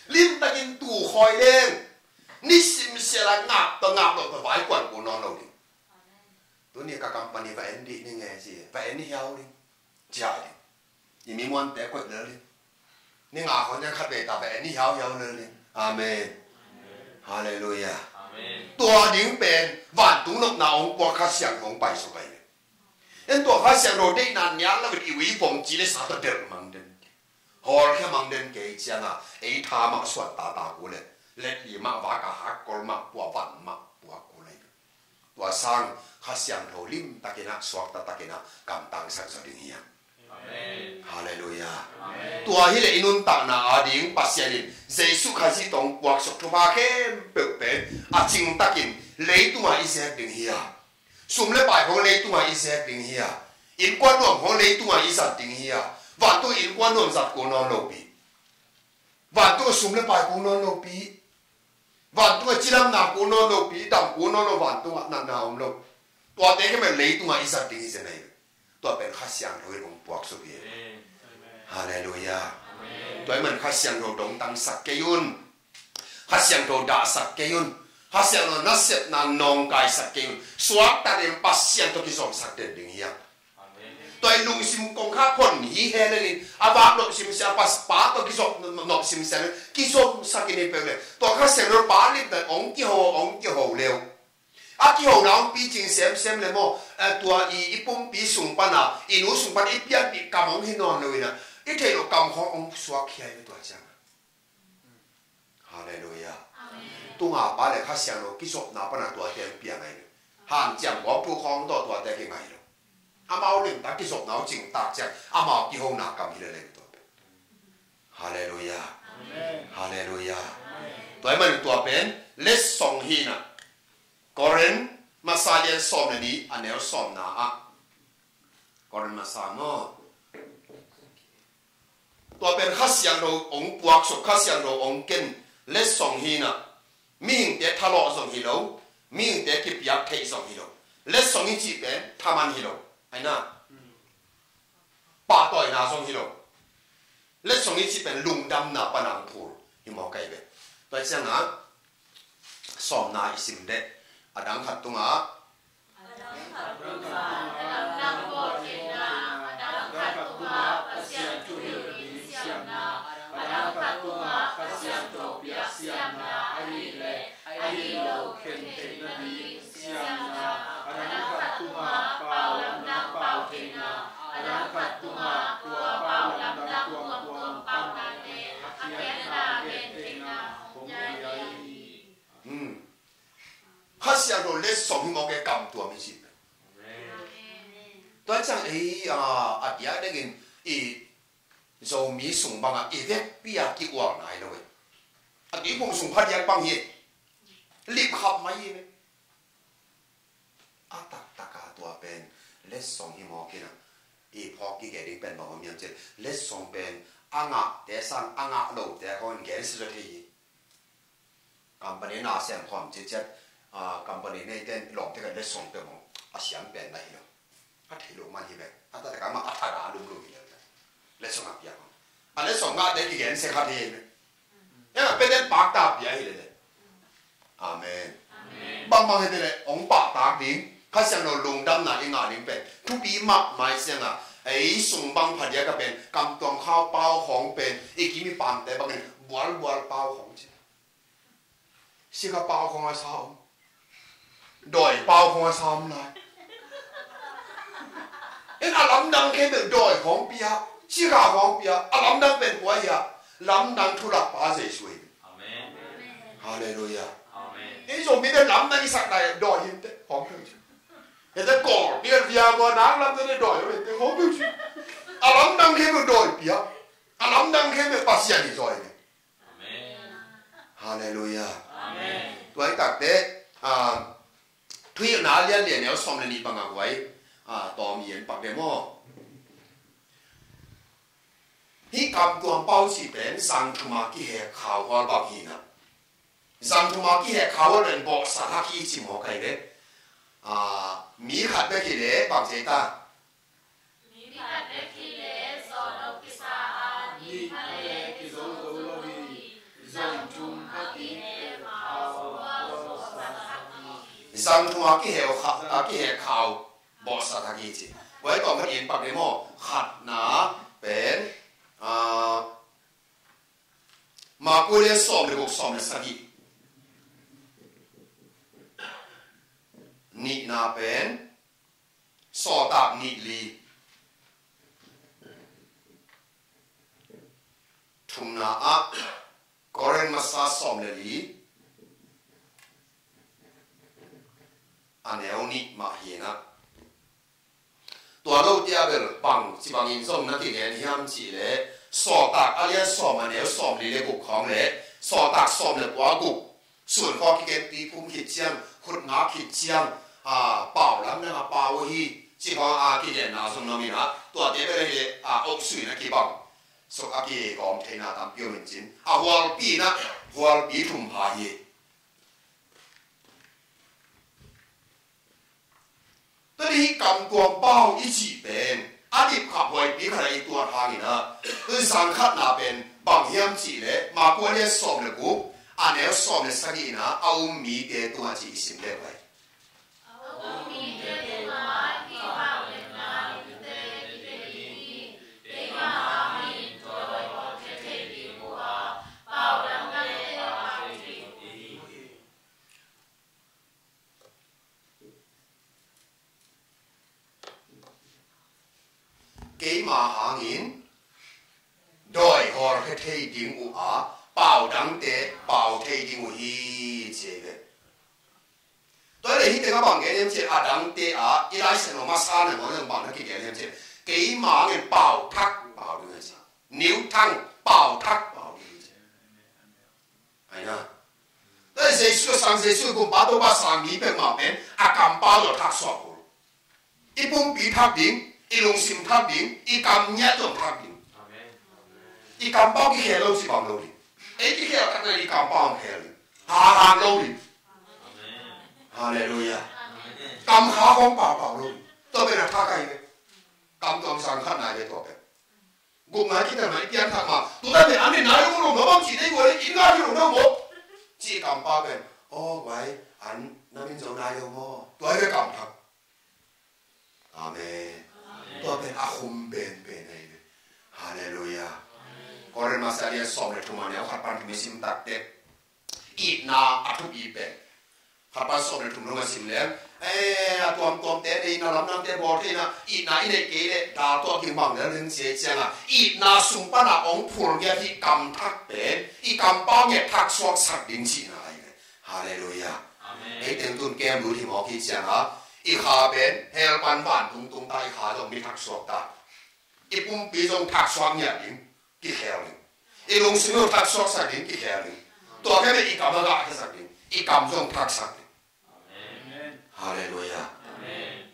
Limtakin tu khoi leng. Nisim siala ngap tawh ngap lo tawh vaikuan ko nawn lo ding. Tuni ka company va en dih ning e ci. Va en hiau ding. Ciah ding. I mi muante koih lel ding. Ni nga khong ciang khat vei ta pen i hiauhiau lel ding. Amen. Halleluiah. Amen. Tua ding pen vantung nopna hong puak Kha Siangtho hong paisuak ahi ve. En tua Kha Siangtho deihna nial lo in i ui vom ci le sa tawh delh mang den. Hawlkhia mang den kei ciangah ei tha mah suan tata kul le, let li mah vak a hakkol mah pua, van mah puak kul ahi ve. Tua sang Kha Siangtho limtakin ah, suakta takin ah kamtangsak zaw ding hi hang. Amen. Halleluiah. Amen. Tua hileh i nuntakna ading Pasian in Jesuh Khazih tawh hong puaksuk thupha khempeuh pen a cingtakin leitungah i zek ding hi a, sum le pai khong leitungah i zek ding hi a, innkuan nuam khong leitungah i zat ding hi a, vantung innkuan nuam zat kul nawn lopi, vantung sum le pai kul nawn lopi, vantung a cidamna kul nawn lopi, dam kul nawn lo, vantung a natna om lo. Tuate khempeuh leitungah i zat ding hi zen ahi ve. Tua pen Kha Siangtho in hong puaksuk hi. Amen. Halleluiah. Amen. Tua ahih man Kha Siangtho dongtangsak kei un. Kha Siangtho dahsak kei un. Kha Siangtho nasepna nawngkaisak kei un. Suaktakin Pasian tawh kizomsak den ding hi hang. Amen. Tua i lungsim kong kha hon hi he lelin a vak nop simsia, a pa tawh kizop nop simsia le kizopsak in i peuh le, tua Kha Siangtho pa limtan hong kiho, hong kiho leu. A kihona hong picing semsem le maw, eh, tua i, i pumpi sung pana, i nu sung pana i pianpih kam hong hi nawn lo ina, i theih loh kam khawng hong suak hi a, tua ciang. Halleluiah. Amen. Tunga pa le Kha Siangtho kizopna pana tuate hong piang ahi. Hanciam gawp thu khawng tawh tuate kingai lo. Amau limtak kizopna hong cing tak ciang amau kihona kam hi leleng tua pen. Halleluiah. Amen. Halleluiah. Amen. Tua ahih manin tua pen letsong hi na. Korin masa lian sawm le nih a neu sawmna ah. Korin masa maw. Tua pen Kha Siangtho hong puaksuk, Kha Siangtho hong ken letsong hi na. Mihingte thalawh zong hi lo, mihingte kipiak theih zong hi lo. Letsong i cih pen thaman hi lo. Ahi na. Pahtawina zong hi lo. Letsong i cih pen lungdamna pana hong phur hi mawk ahi ve. Tua ciangah sawmna i sim deh. A dang khat tungah, a dang khat tungah, a dang khat tungah Pasian thuhilh in siamna, a dang khat tungah Kha Siangtho piak siamna ahih leh ahi lo khen theih nading siamna, a dang khat tungah pau lamdang pau theihna, a dang khat tungah tua pau lamdang tuamtuam pau theihna, a khiatna gen theihna hong hi hi. Hmm. Kha Siangtho letsong hi mawk e, kam tuam hi ci. Amen. Tua ciang ei, a, a diak dengin i Zomi sung bangah i vekpi a ki-ual nai lo e. A tuiphum sung phadiak bang hi. Lipkhap mai hi ne. A taktak a tua pen letsong hi mawk ina. I phawk kikei ding pen bang om hiam cih leh letsong pen a ngahte sang a ngah lote khawng in gensia zaw thei hi. Company na sem khawm ciciat, ah, company neite in lawmte khat letsong peuhmah a siam pen na hi lo. A thei lo man hi ve. A taktak a mah a thada a lumlum hi lo. Letsong a piak mah. A letsong ngahte kigen se khat hi ve. Eng a peten pakta pia hi lele. Amen. Amen. Bangbang hi te le hong pahtak ding. Kha Siangtho lungdamna i ngah ding pen thupi mahmah i siang a. Ei sung bang phadiak a pen kam tuam khau pau khawng pen i kim i pamte bangin bualbual pau khawng ci. Sikha pau khawng a sa om. Dawi pau khawng a sa om lai. En a lamdang khe bel dawi khawng pia, sikha khawng pia, a lamdang pen kua hia, lamdang thulak pa Jesu hi. Amen. Halleluiah. Amen. Ei Zomi te lamdang i sak lai dawi hi te khawng pia. Hete kawl pia pia bua nak lam te dawi hi te khawng pia. A lamdang khe bel dawi pia. A lamdang khe bel Pasian hi zaw hi. Amen. Halleluiah. Amen. Tua hi takte, ah, Thuhilhna a lian lian neu sawm le nih bangah huai, ah, tawm i en pak deh maw? Hih kam tuam pau cih pen zang thum a kihek khau hual bang hi na. Zang thum a kihek khau hual pen bawhsa thak hi ci maw kai ve. Ah, mi khat bek hi leh bang ci ta. Mi khat bek hi leh zawh lo kisa a, nih khat leh kizo zo lo hi. Zang thum a kihek khau a bawhsa thak hi. Zang thum a kihek kha-, a kihek khau bawhsa thak hi ci. Huai tawm khat i en pak deh maw? Khatna pen, ah, Marku lian sawm le guk, sawm le sagih. Nihna pen Sawltak nih li. Thumna ah Korin masa sawm le li a neu nih mah hi na. Tua lo tia bel bang ci bangin zong na kingen hiam cih leh Sawltak a lian sawm a neu sawm li le guk khawng le Sawltak sawm le kua guk. Sun khawng kigen, tuiphum khit ciang, khut ngak khit ciang, a, pau lamdang a pau hi ci khawng a kigenna zong na min a, tuate bel hi leh, a, ong sui na kibang. Suk a kigawm theihna tampi om in cin. A hualpi na, hualpi thum pha hi. Tua ni hi kam tuam pau i cih pen a dipkhap huaipi khat a i tuat hangin a, tua i zang khatna pen bang hiam cih leh Marku a lian sawm le guk a neu sawm le sagih in a, a um mite tungah ci i sim le vai. A um mite tungah hih hauhna in teh Keima hangin dawi hawlkhia thei ding uh a, pau dangte pau thei ding uh hi, ci hi ve. Tua hi leh hih tengah bang gen hiam cih leh, a dangte ah i Lai Siangtho masa nangawn ah bang na kigen hiam cih leh, keima hangin pau thak pau ding hi ci. Niu Thang pau thak pau ding hi ci. Ahi na. Tua hi Jesu, Sang Jesu, Kumpa Topa sang mi peuhmah pen a kampau tawh thak suak uh. I pumpi thak ding, i lungsim thak ding, i kam ngiat zong thak ding. Amen. I kampau kikhel lo ci bang lo ding. Ei kikhel thak na i kampau hong khel ding. Hahang lo ding. Amen. Halleluiah. Amen. Kam kha khawng paupau lo ding. Tua pen a thak ahi ve. Kam tuam sang khat na hi ve tua pen. Gupna kitel mah i pianthak mah. Tutan pen an pen nai lo lo lo bang ci dei guai in ngai lo lo maw. Ci kampau pen. Aw guai, an na min zo nai lo maw. Tua hi ve kam thak. Amen. Amen. Tua pen a khum penpen ahi ve. Halleluiah. Amen. Korin masa lian sawm le thum a neu khat pan thum i sim tak teh, itna a thupi pen. Khat pan sawm le thum dong a sim leng, eh, a tuamtuamte deihna lamdangte bawl theihna, itna i neih kei leh dal tuah kibang lel ding ci ahih ciangin, itna sung pan a hong phul ngiat hih kam thak pen i kampau ngiat thak suaksak ding cihna ahi ve. Halleluiah. Amen. Ei teng tun kem lut hi mawk hi ciangin, i kha pen hell pan vantung tung ta, i kha zong mi thak suak ta. I pumpi zong thak suak ngiat ding, kikhel ding. I lungsim zong thak suaksak ding, kikhel ding. Tua khempeuh i kam a gah khiasak ding, i kam zong thaksak ding. Amen. Halleluiah. Amen.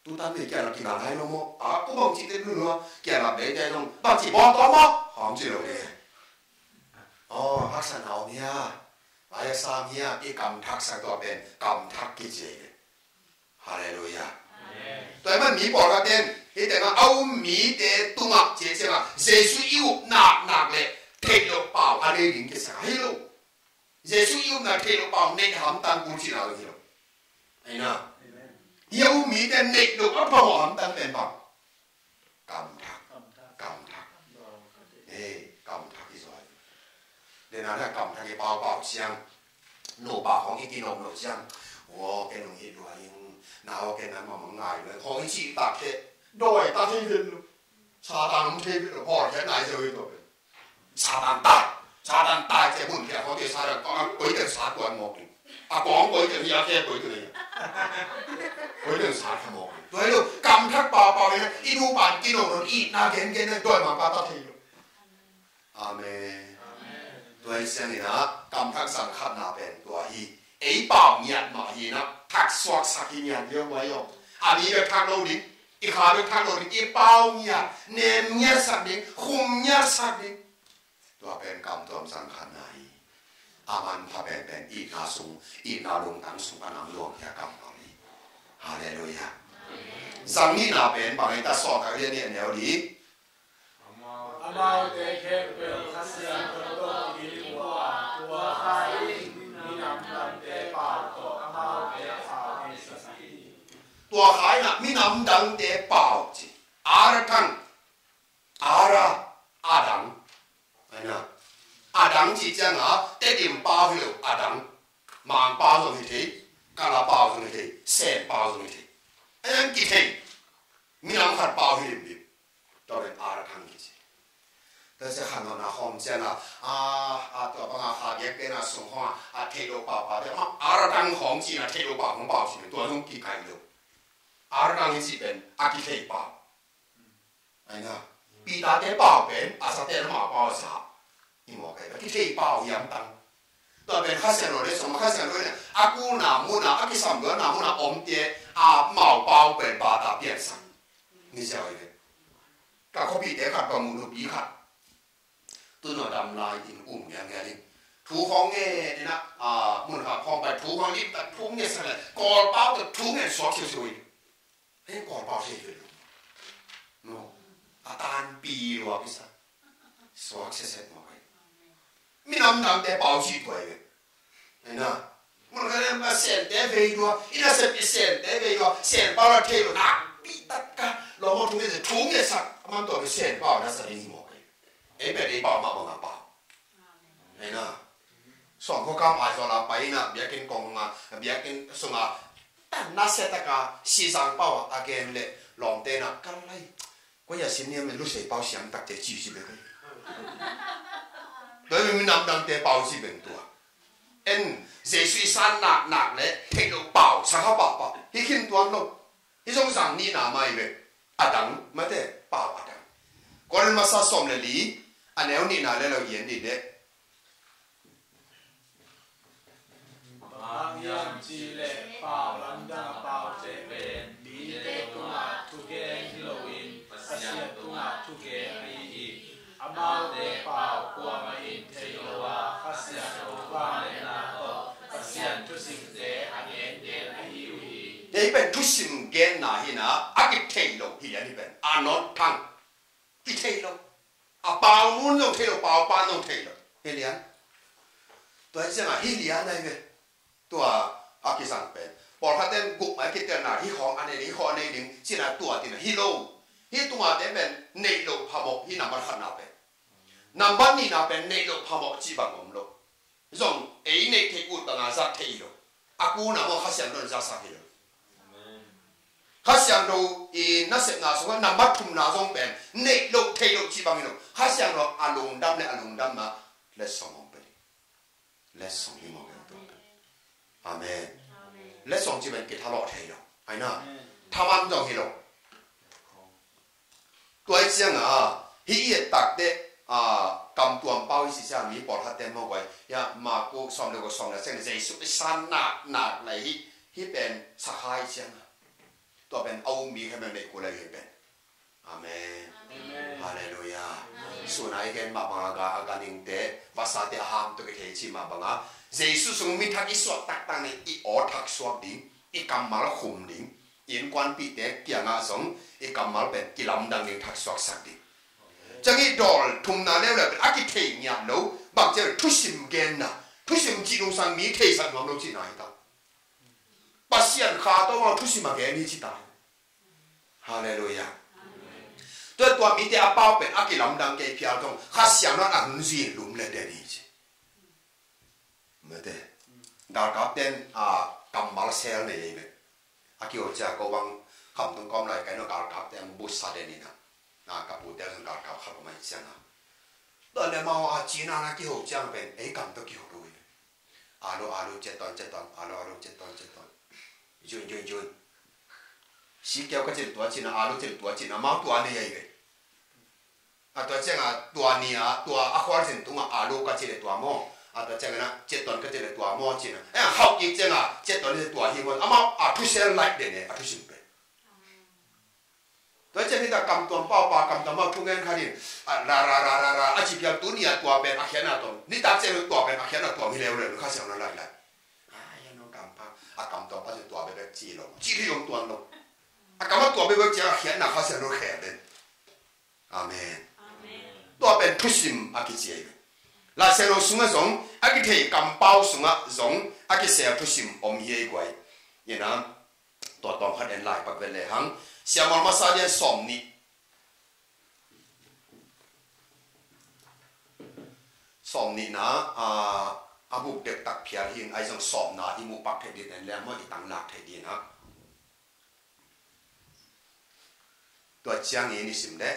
Tutan pen kiangah kinang hai lo maw. A, ko bang ci teh nunua, kiangah bei teh zong bang ci bawl tawm maw, hong ci lo ding. Aw, haksatna om hia, a, a sam hia, i kam thaksak, tua pen kam thak kici hi. Halleluiah. Amen. Tua ahih manin mi pawlkhat ten hih tengah a um mite tungah, ci ciangin Jesu i up naknak le theih loh pau a nei ding kisam hi lo. Jesu i upna theih loh pau neih hamtang kul cihna lo hi lo. Ahi na. Amen. Hih a um mite neih loh a phamawh hamtang pen bang? Kam thak. Kam thak. Kam thak. Hei, kam thak hi zaw hi. Dena na kam thak hi paupau ciang, nupa khawng i kinawm loh ciang, aw ken hong hih lua ing, na aw ken nanmah mang ngai lua ing, khawng i cih tak teh, dawi ta thei ven lo. Satan hong thei ven lo, hawlkhiat nai zel hi tua pen. Satan tai, Satan tai ci a, mun khia khawng teh Satan kawng a koi teng sa tuan mawk ding. A kawng koi teng hi a, khe koi teng hi a, koi teng sa thei mawk ding. Tua hi lo, kam thak paupau hi na, i nupa in kinawm lo, itna gengen na, dawimangpa ta thei lo. Amen. Tua hi ciangin a, kam thak zang khatna pen tua hi. Ei pau ngiat mah hi na, thak suaksak hi ngiat hi a, huai aw. A mi bek thak lo ding, i kha bek thak lo ding, i pau ngiat, nem ngiatsak ding, khum ngiatsak ding. Tua pen kam tuam zang khatna hi. A manpha penpen itna sung, itna lungtang sung a nam luang hi a, kam tuam hi. Halleluiah. Zang nihna pen bang hi ta, Sawltak lian nih a neu li. Amaute khempeuh Kha Siangtho tawh kidim uh a, tua kha in minam dangte pau tawh amaute a pau theisak hi. Tua kha in a minam dangte pau ci. Ara thang, ara, adang. Ahi na. Adang ci ciang a, Tedim pau hi lo, adang. Mang pau zong hi thei, Kala pau zong hi thei, Sen pau zong hi thei. Ahi na, kithei. Minam khat pau hi limlim. Tua pen ara thang kici. Tua sia khan nona khawm ciang a, a, a tua bang a kha biak pen a sung khawng a, a theih loh pau pau te, a, ara thang khawng ci na theih loh pau khawng pau ci na, tua zong kikai lo. Ara thang hi ci pen, a kithei pau. Ahi na. Peter te pau pen, a sa te na ma pau a sa. I mawk ahi, a kithei pau hiam tang. Tua pen Kha Siangtho le song, Kha Siangtho le a kulna mun a, a kisam luatna mun a omte, a mau pau pen bata piansak. Ni ziau hi ve. Ka khuapihte khat bang uh, nupi khat. Tun a dam lai in um ngialngial in. Thu khawng ngen in a, a, mun khat khawng pai thu khawng lim tak thu ngen sak le. Kawlpau tak thu ngen suak siusiu in. Hei, Kawlpau thei ve lo. No. A tanpi lua kisa. Suak siaset mawk hi. Minam dangte pau ci tuai ve. Ahi na. Mun kha lem a Sente vei lua. I nasep i Sente vei lua. Sen pau la thei lo. Nakpi tak ka. Lawm thu ngen sak, thu ngen sak. A man tua ve Sen pau na sa ding hi mawk hi. Ei pen ei pau mah bang a pau. Ahi na. Suang khua kam ai suang la pai na. Biakinn kong a. Biakinn sung a. A nasia taka sizang pau a gen le lawmte na kal lai. Koi a sin niam in lusei pau siam takte ci ci bek. Doi mi namdangte pau ci beng tua. En Jesu i san nak nak le thei lo pau sa kha pah pah. Hi khin tuan lo. Hi zong zang ni na mai bek. A dang mate pau a dang. Korin masa sawm le li a neu ni na le lo yen ni le. Bang hiam cih leh pau lamdang a paute pen mite tungah thugen hi loin Pasian tungah thugen ahi hi. Amaute pau kuamah in thei lo a, Kha Siangtho vangliatna tawh Pasian thusimte a gengen ahi uh hi. Hei pen thusim genna hi na, a kithei lo hi lian hi pen. A nawn thang. Kithei lo. A pau nun zong thei lo, pau pa zong thei lo. Hi lian. Tua hi ciangah hi lian ahi ve. Tua a kizang pen pawlkhat ten guk mai a kitelna hi khawng a nei ding, hi khawng a nei ding cina tua tina hi lo. Hi tungate pen neih loh phamawh hi nambat khatna pen. Nambat nihna pen neih loh phamawh cih bang om lo. Zong ei neih theih ut banga zat theih hi lo. A kuna maw Kha Siangtho in zatsak hi lo. Kha Siangtho i nasepna sungah nambat thumna zong pen neih loh theih loh cih bang hi lo. Kha Siangtho a lungdam le a lungdamna letsong om pen. Letsong hi mawk pen tua pen. Amen. Letsong cih pen kithalawh thei lo. Aina thaman zong hi lo. Tua hi cianga hi i et takte, a, kamtuam pau i si cianga mi pawlkhat te maw guai. Ia Maku sawm le ko sawm le ciang Jesu i san nak nak lai hi. Hi pen sakha hi cianga tua pen a um mi khe mel neih ku lai hi pen. Amen. Halleluia. Suna i gen mah banga ga a ganingte vasate a ham tuk i thei ci mah banga Jesu sung mi thak i suak taktak ni i aw thak suak ding, i kammal khum ding, i innkuanpihte kiangah zong i kammal pen kilamdang ding thak suaksak ding. Ciang i dawl thumna leuleu pen a kithei ngiat lo bang cia thusim genna, thusim cih lungsang mi theisak nuam lo cihna hi ta. Pasian kha tawh thusim a gen hi ci ta. Halleluia. Tua tua mite a pau pen a kilamdang kei phial tong Kha Siangtho a hun zin lum le den hi ci. Mate. Galkap ten a kammal sel nei ei ve. A kiho cia ko bang khamtung kawm lai kai no galkap ten busa den ina. Na ka pu te zong galkap khat mai ciang a. Tua le mau a cina na kiho ciang pen ei kam to kiho rui. Alu alu ceton ceton alu alu ceton ceton. Yun yun yun. Si keu ka cil tua cina alu cil tua cina mau tua nei ei ve. A tua cianga tua ni a tua a khual sin tunga a lu ka ci le tua maw? A tua cianga na ceton ka ci le tua maw cina. E a khauh kik cianga ceton le tua hi maw? Amau a thusel laih den e a thusim pen. Tua ciang hita kamtuam pau pa kamtuam pau thungen khat in a ra ra ra ra ra a ci pial tu ni a tua pen a khiatna tom. Nitak ciang tua pen a khiatna tom hi leuleu Kha Siangtho laih laih. Ai a no kam pa a kamtuam pa ci tua bebek ci lo. Ci hi om tuan lo. A kam a tua bebek ciang a khiatna Kha Siangtho khel den. Amen. Tua pen thusim a kici ei. Lai Siangtho sungah zong a kithei kampau sungah zong a kisel thusim om hi ei guai. Ina tua tawm khat en lai pak vet le hang. Siamol masa lian sawm nih. Sawm nihna a buk dek tak phial hin ai zong sawmna i muh pak thei din en le maw i tang lak thei din a. Tua ciangin i sim deh.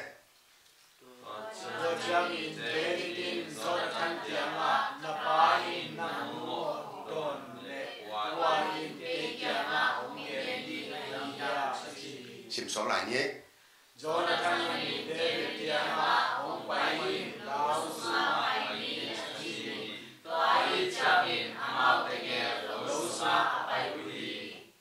Tua ciangin David in Jonathan kiangah, na pa in nang hong dawn le tua in kei kiangah hong gen ding ahi hiam, a ci hi. Sim sawm lai ni. Jonathan in David kiangah hong pai in, lau sungah pai in, a ci hi. Tua ahih ciangin amaute gel lo sungah a pai uh hi.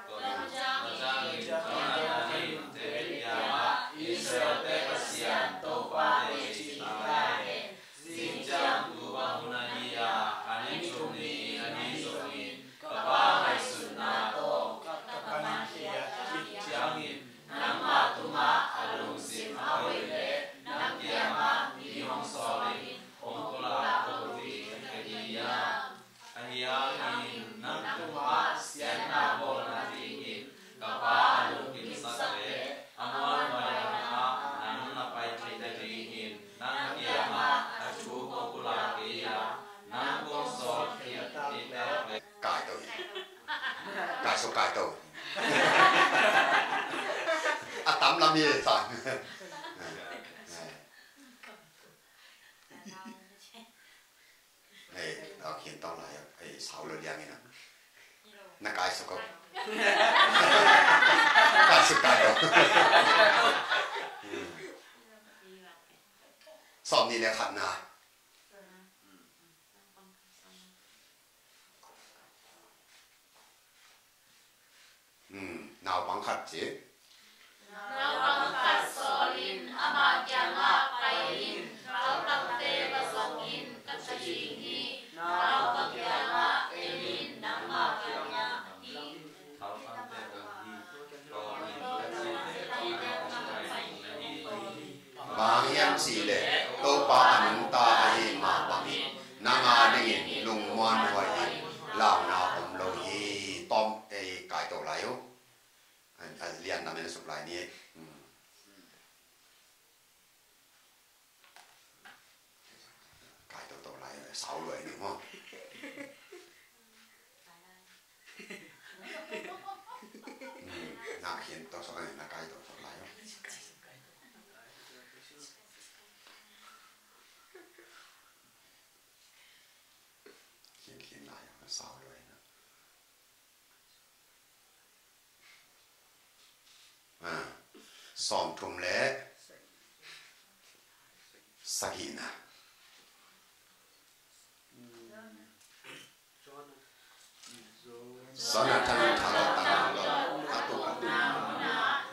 Tua ciangin Jonathan in David kiangah, Israel-te Pasian Topa teci ta hen. Zing ciang tu bang hun ahi a, a ni thum ni in ahi zongin, ka pa ngaihsutna tawh ka kankhiat khit ciangin, nangmah tungah a lungsim a hoih leh nang kiangah mi hong sawl in hong pulak lo ding ka hi hiam? Ahi hangin nang tungah Kai to. A tam lam hi sa. Hei, a khin tong lai, hei, sau lo liang ina. Na kai suk ko. Kai suk kai to. Sawm nih le khat na. Hmm, naupang khat ci. Naupang khat sawlin ama kiangah pai in, thaltangte va zongin ka thading hi. Naupang kiangah en in, nangmah kiangah hi. Bang hiam cih leh Topa a nungta ahih mah bangin nang a dingin lungmuanhuai in launa om lo hi. Tawm ei kai to lai uh. A lian na men suk lai ni. Hmm. Kai to to lai, sau luai ni maw. Hmm, na khin to so na kai to to lai. Khin khin lai, sau luai na. Ah, sawmthum le sagihna. Jonathan thaltang a tuk a tuk,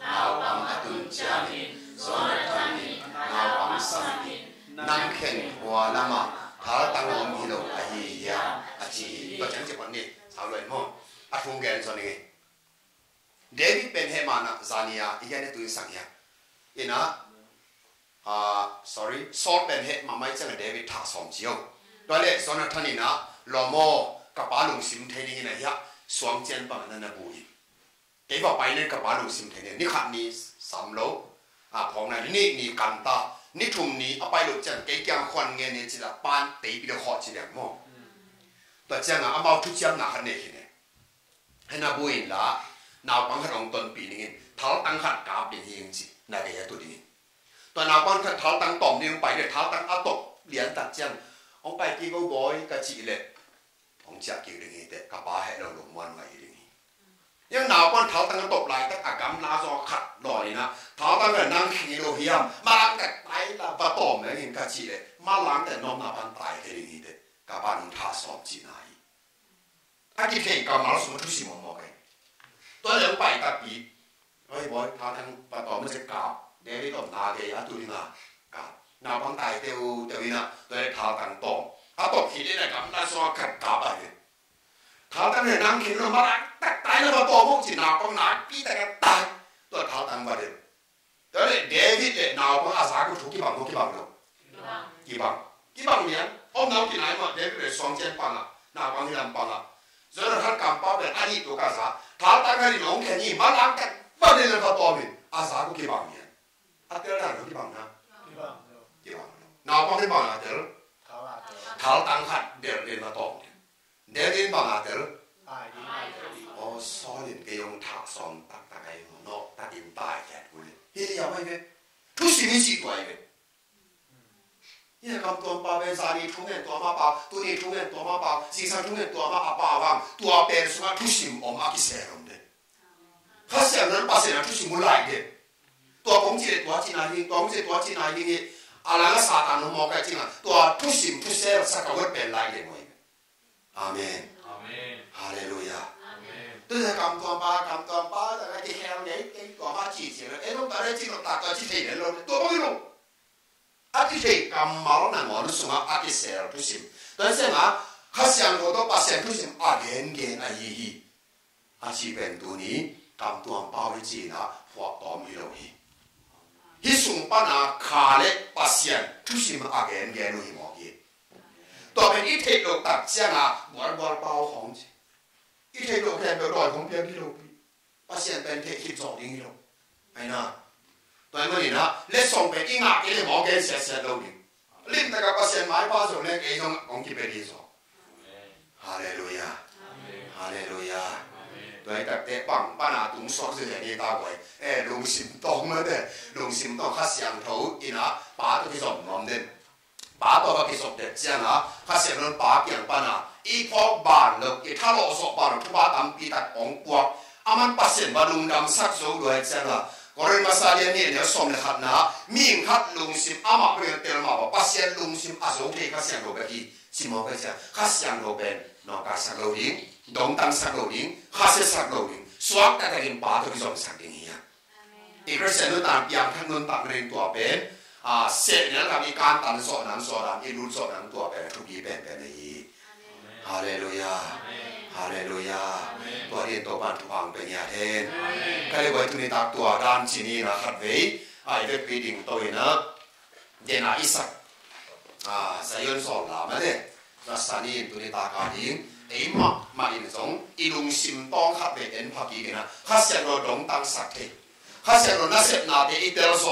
naupang a tun ciangin Jonathan in naupang samin, nang khen khua lamah thaltang om hi lo ahi hiam, a ci hi. Tua ciang ci pah ni, sau luai maw. A thu gen zaw ning ei. David pen heh mahna zani a i gen i tuin sang hiam. Ina, ah, sorry, Saul pen heh mahmah i ciangin David thah sawm ci o. Tua leh Jonathan ina, lawm aw, ka pa lungsim thei dingin a hiah suang cian bang na na bu in. Kei va pai nen ka pa lungsim thei nen, ni khat ni sam lo. A phawkna ni nih ni kan ta, ni thum ni a pai lo ciang kei kiang khuan ngen ni ci la pan teipi lo khawh ci liang maw. Tua ciangin amau thuciamna khat nei khin e. Hei na bu inla, naupang khat hong tonpih ningin, thaltang khat kap ding hi ing ci, na gei a tu dingin. Tua naupang khat thaltang tawm ding hong pai ding, thaltang a tawp lian tak ciang hong pai kik o bawi ka cih leh, hong ciah kik ding hi teh, ka pa heh lo lungmuanhuai hi ding hi. Yang naupang thaltang a tawp laitak a gamla zaw khat dawn ina, thaltang a nang khing hi lo hiam, malang ka tai la va tawm lengin ka cih leh, malang ka nawmna pan tai thei ding hi teh, ka pa nung thah sawm cihna hi. A kithei kammal sung a thusim om mawk ei. Tua leh hong pai takpi. Oi bawi, thaltang va tawm a cih kap. David om na gei a tu ding a kap. Naupang tai teu teu ina, tua leh thaltang tawm. A tawp khit ina gamla zaw khat kap a hi. Thaltang le nang khing lo malang tak tai la va tawm mawk ci naupang nakpi tak a tai. Tua thaltang va delh. Tua leh David le naupang a zak uh thu kibang maw kibang lo? Kibang. Kibang lian. Om nau kinai mah David le suang cian pang ah, naupang hi lam pang ah. Jonathan kampau pen a nih tuk a za. Thaltang khat in hong khen hi, malang khat va delh va tawm in a zak uh kibang lian. A tel dan lo kibang na? Kibang lo. Kibang lo. Naupang hi bang a tel? Thal a tel. Thaltang khat delh in va tawm lian. David bang a tel? Aw, Saul in kei hong thah sawm taktak ahi maw, nawh takin tai khiat uh le. Hi liau ahi ve. Thusim hi cih tua ahi ve. Hi a kam tuam pau pen zani thu ngen tuam a pau, tuni thu ngen tuam a pau, zingsang thu ngen tuam a pau vang, tua pen sungah thusim om a kisel om de. Kha Siangtho Pasian a thusim uh lai de. Tua kong ci le tua cihna hi, tua kong ci le tua cihna hi hi. A lang a Satan hong mawk a cih a, tua thusim thusel sakawt pen lai de maw hi. Amen. Amen. Halleluiah. Amen. Tua zia kam tuam pa, kam tuam pa, zia ka kikhel ngei, kei tuam a ci ci lo. Ei lo ta le ci lo ta, tua ci thei le lo. Tua bang hi lo. A kithei kammal nangawn sungah a kisel thusim. Tua ciangah Kha Siangtho tawh Pasian thusim a gengen ahi hi. A cih pen tuni kam tuam pau hi ci-in ah phuaktawm hi lo hi. Hih sung pana kha le Pasian thusim a gengen uh hi mawk hi. Tua pen i theih loh tak ciangah bualbual pau khawng ci. I theih loh khempeuh dawi khawng piang hi lo pi. Pasian pen theih khit zawh ding hi lo. Ahi na. Tua ahih manin ah letsong pen i ngah kei leh mawk gen siatsiat lo ding. Limtak ah Pasian maipha zong leng ei zong hong kipia ding zaw. Halleluiah. Halleluiah. Duai takte bang pana tung suak zia ni ta guai. Eh, lungsim tawng mate. Lungsim tawng Kha Siangtho ina pa tawh kizom nuam den. Pa tawh ka kizop det cianga Kha Siangtho in pa kiang pana i phawk ban lo, i thalawh zawh ban lo, thupha tampi tak hong puak. Aman Pasian va lungdamsak zo luai cianga Korin masa lian nih neu sawm le khatna, mihing khat lungsim amah bek in tel mah bang, Pasian lungsim a zo thei Kha Siangtho bek hi. Simawk a ciang Kha Siangtho pen nawngkaisak lo ding, dongtangsak lo ding, khasiasak lo ding, suak taktakin pa tawh kizomsak ding hi a. I Khristian nuntak piangthak nuntak ring tua pen, a, sehnel kam i kantan zawh nang, zawh nang, i lut zawh nang tua pen a thupi penpen ahi. Halleluiah. Halleluiah. Tua din Topan thupha pia ngiat hen. Ka le guai tuni tak tua dan cini na khat vei a i vekpi ding to ina dena i sak, a, Zion sawl la mate. Nasani in tuni tak a ding ei mahmah in zong i lungsim tawng khat vei en pha kik ina Kha Siangtho dongtangsak thei, Kha Siangtho nasepnate i tel zawh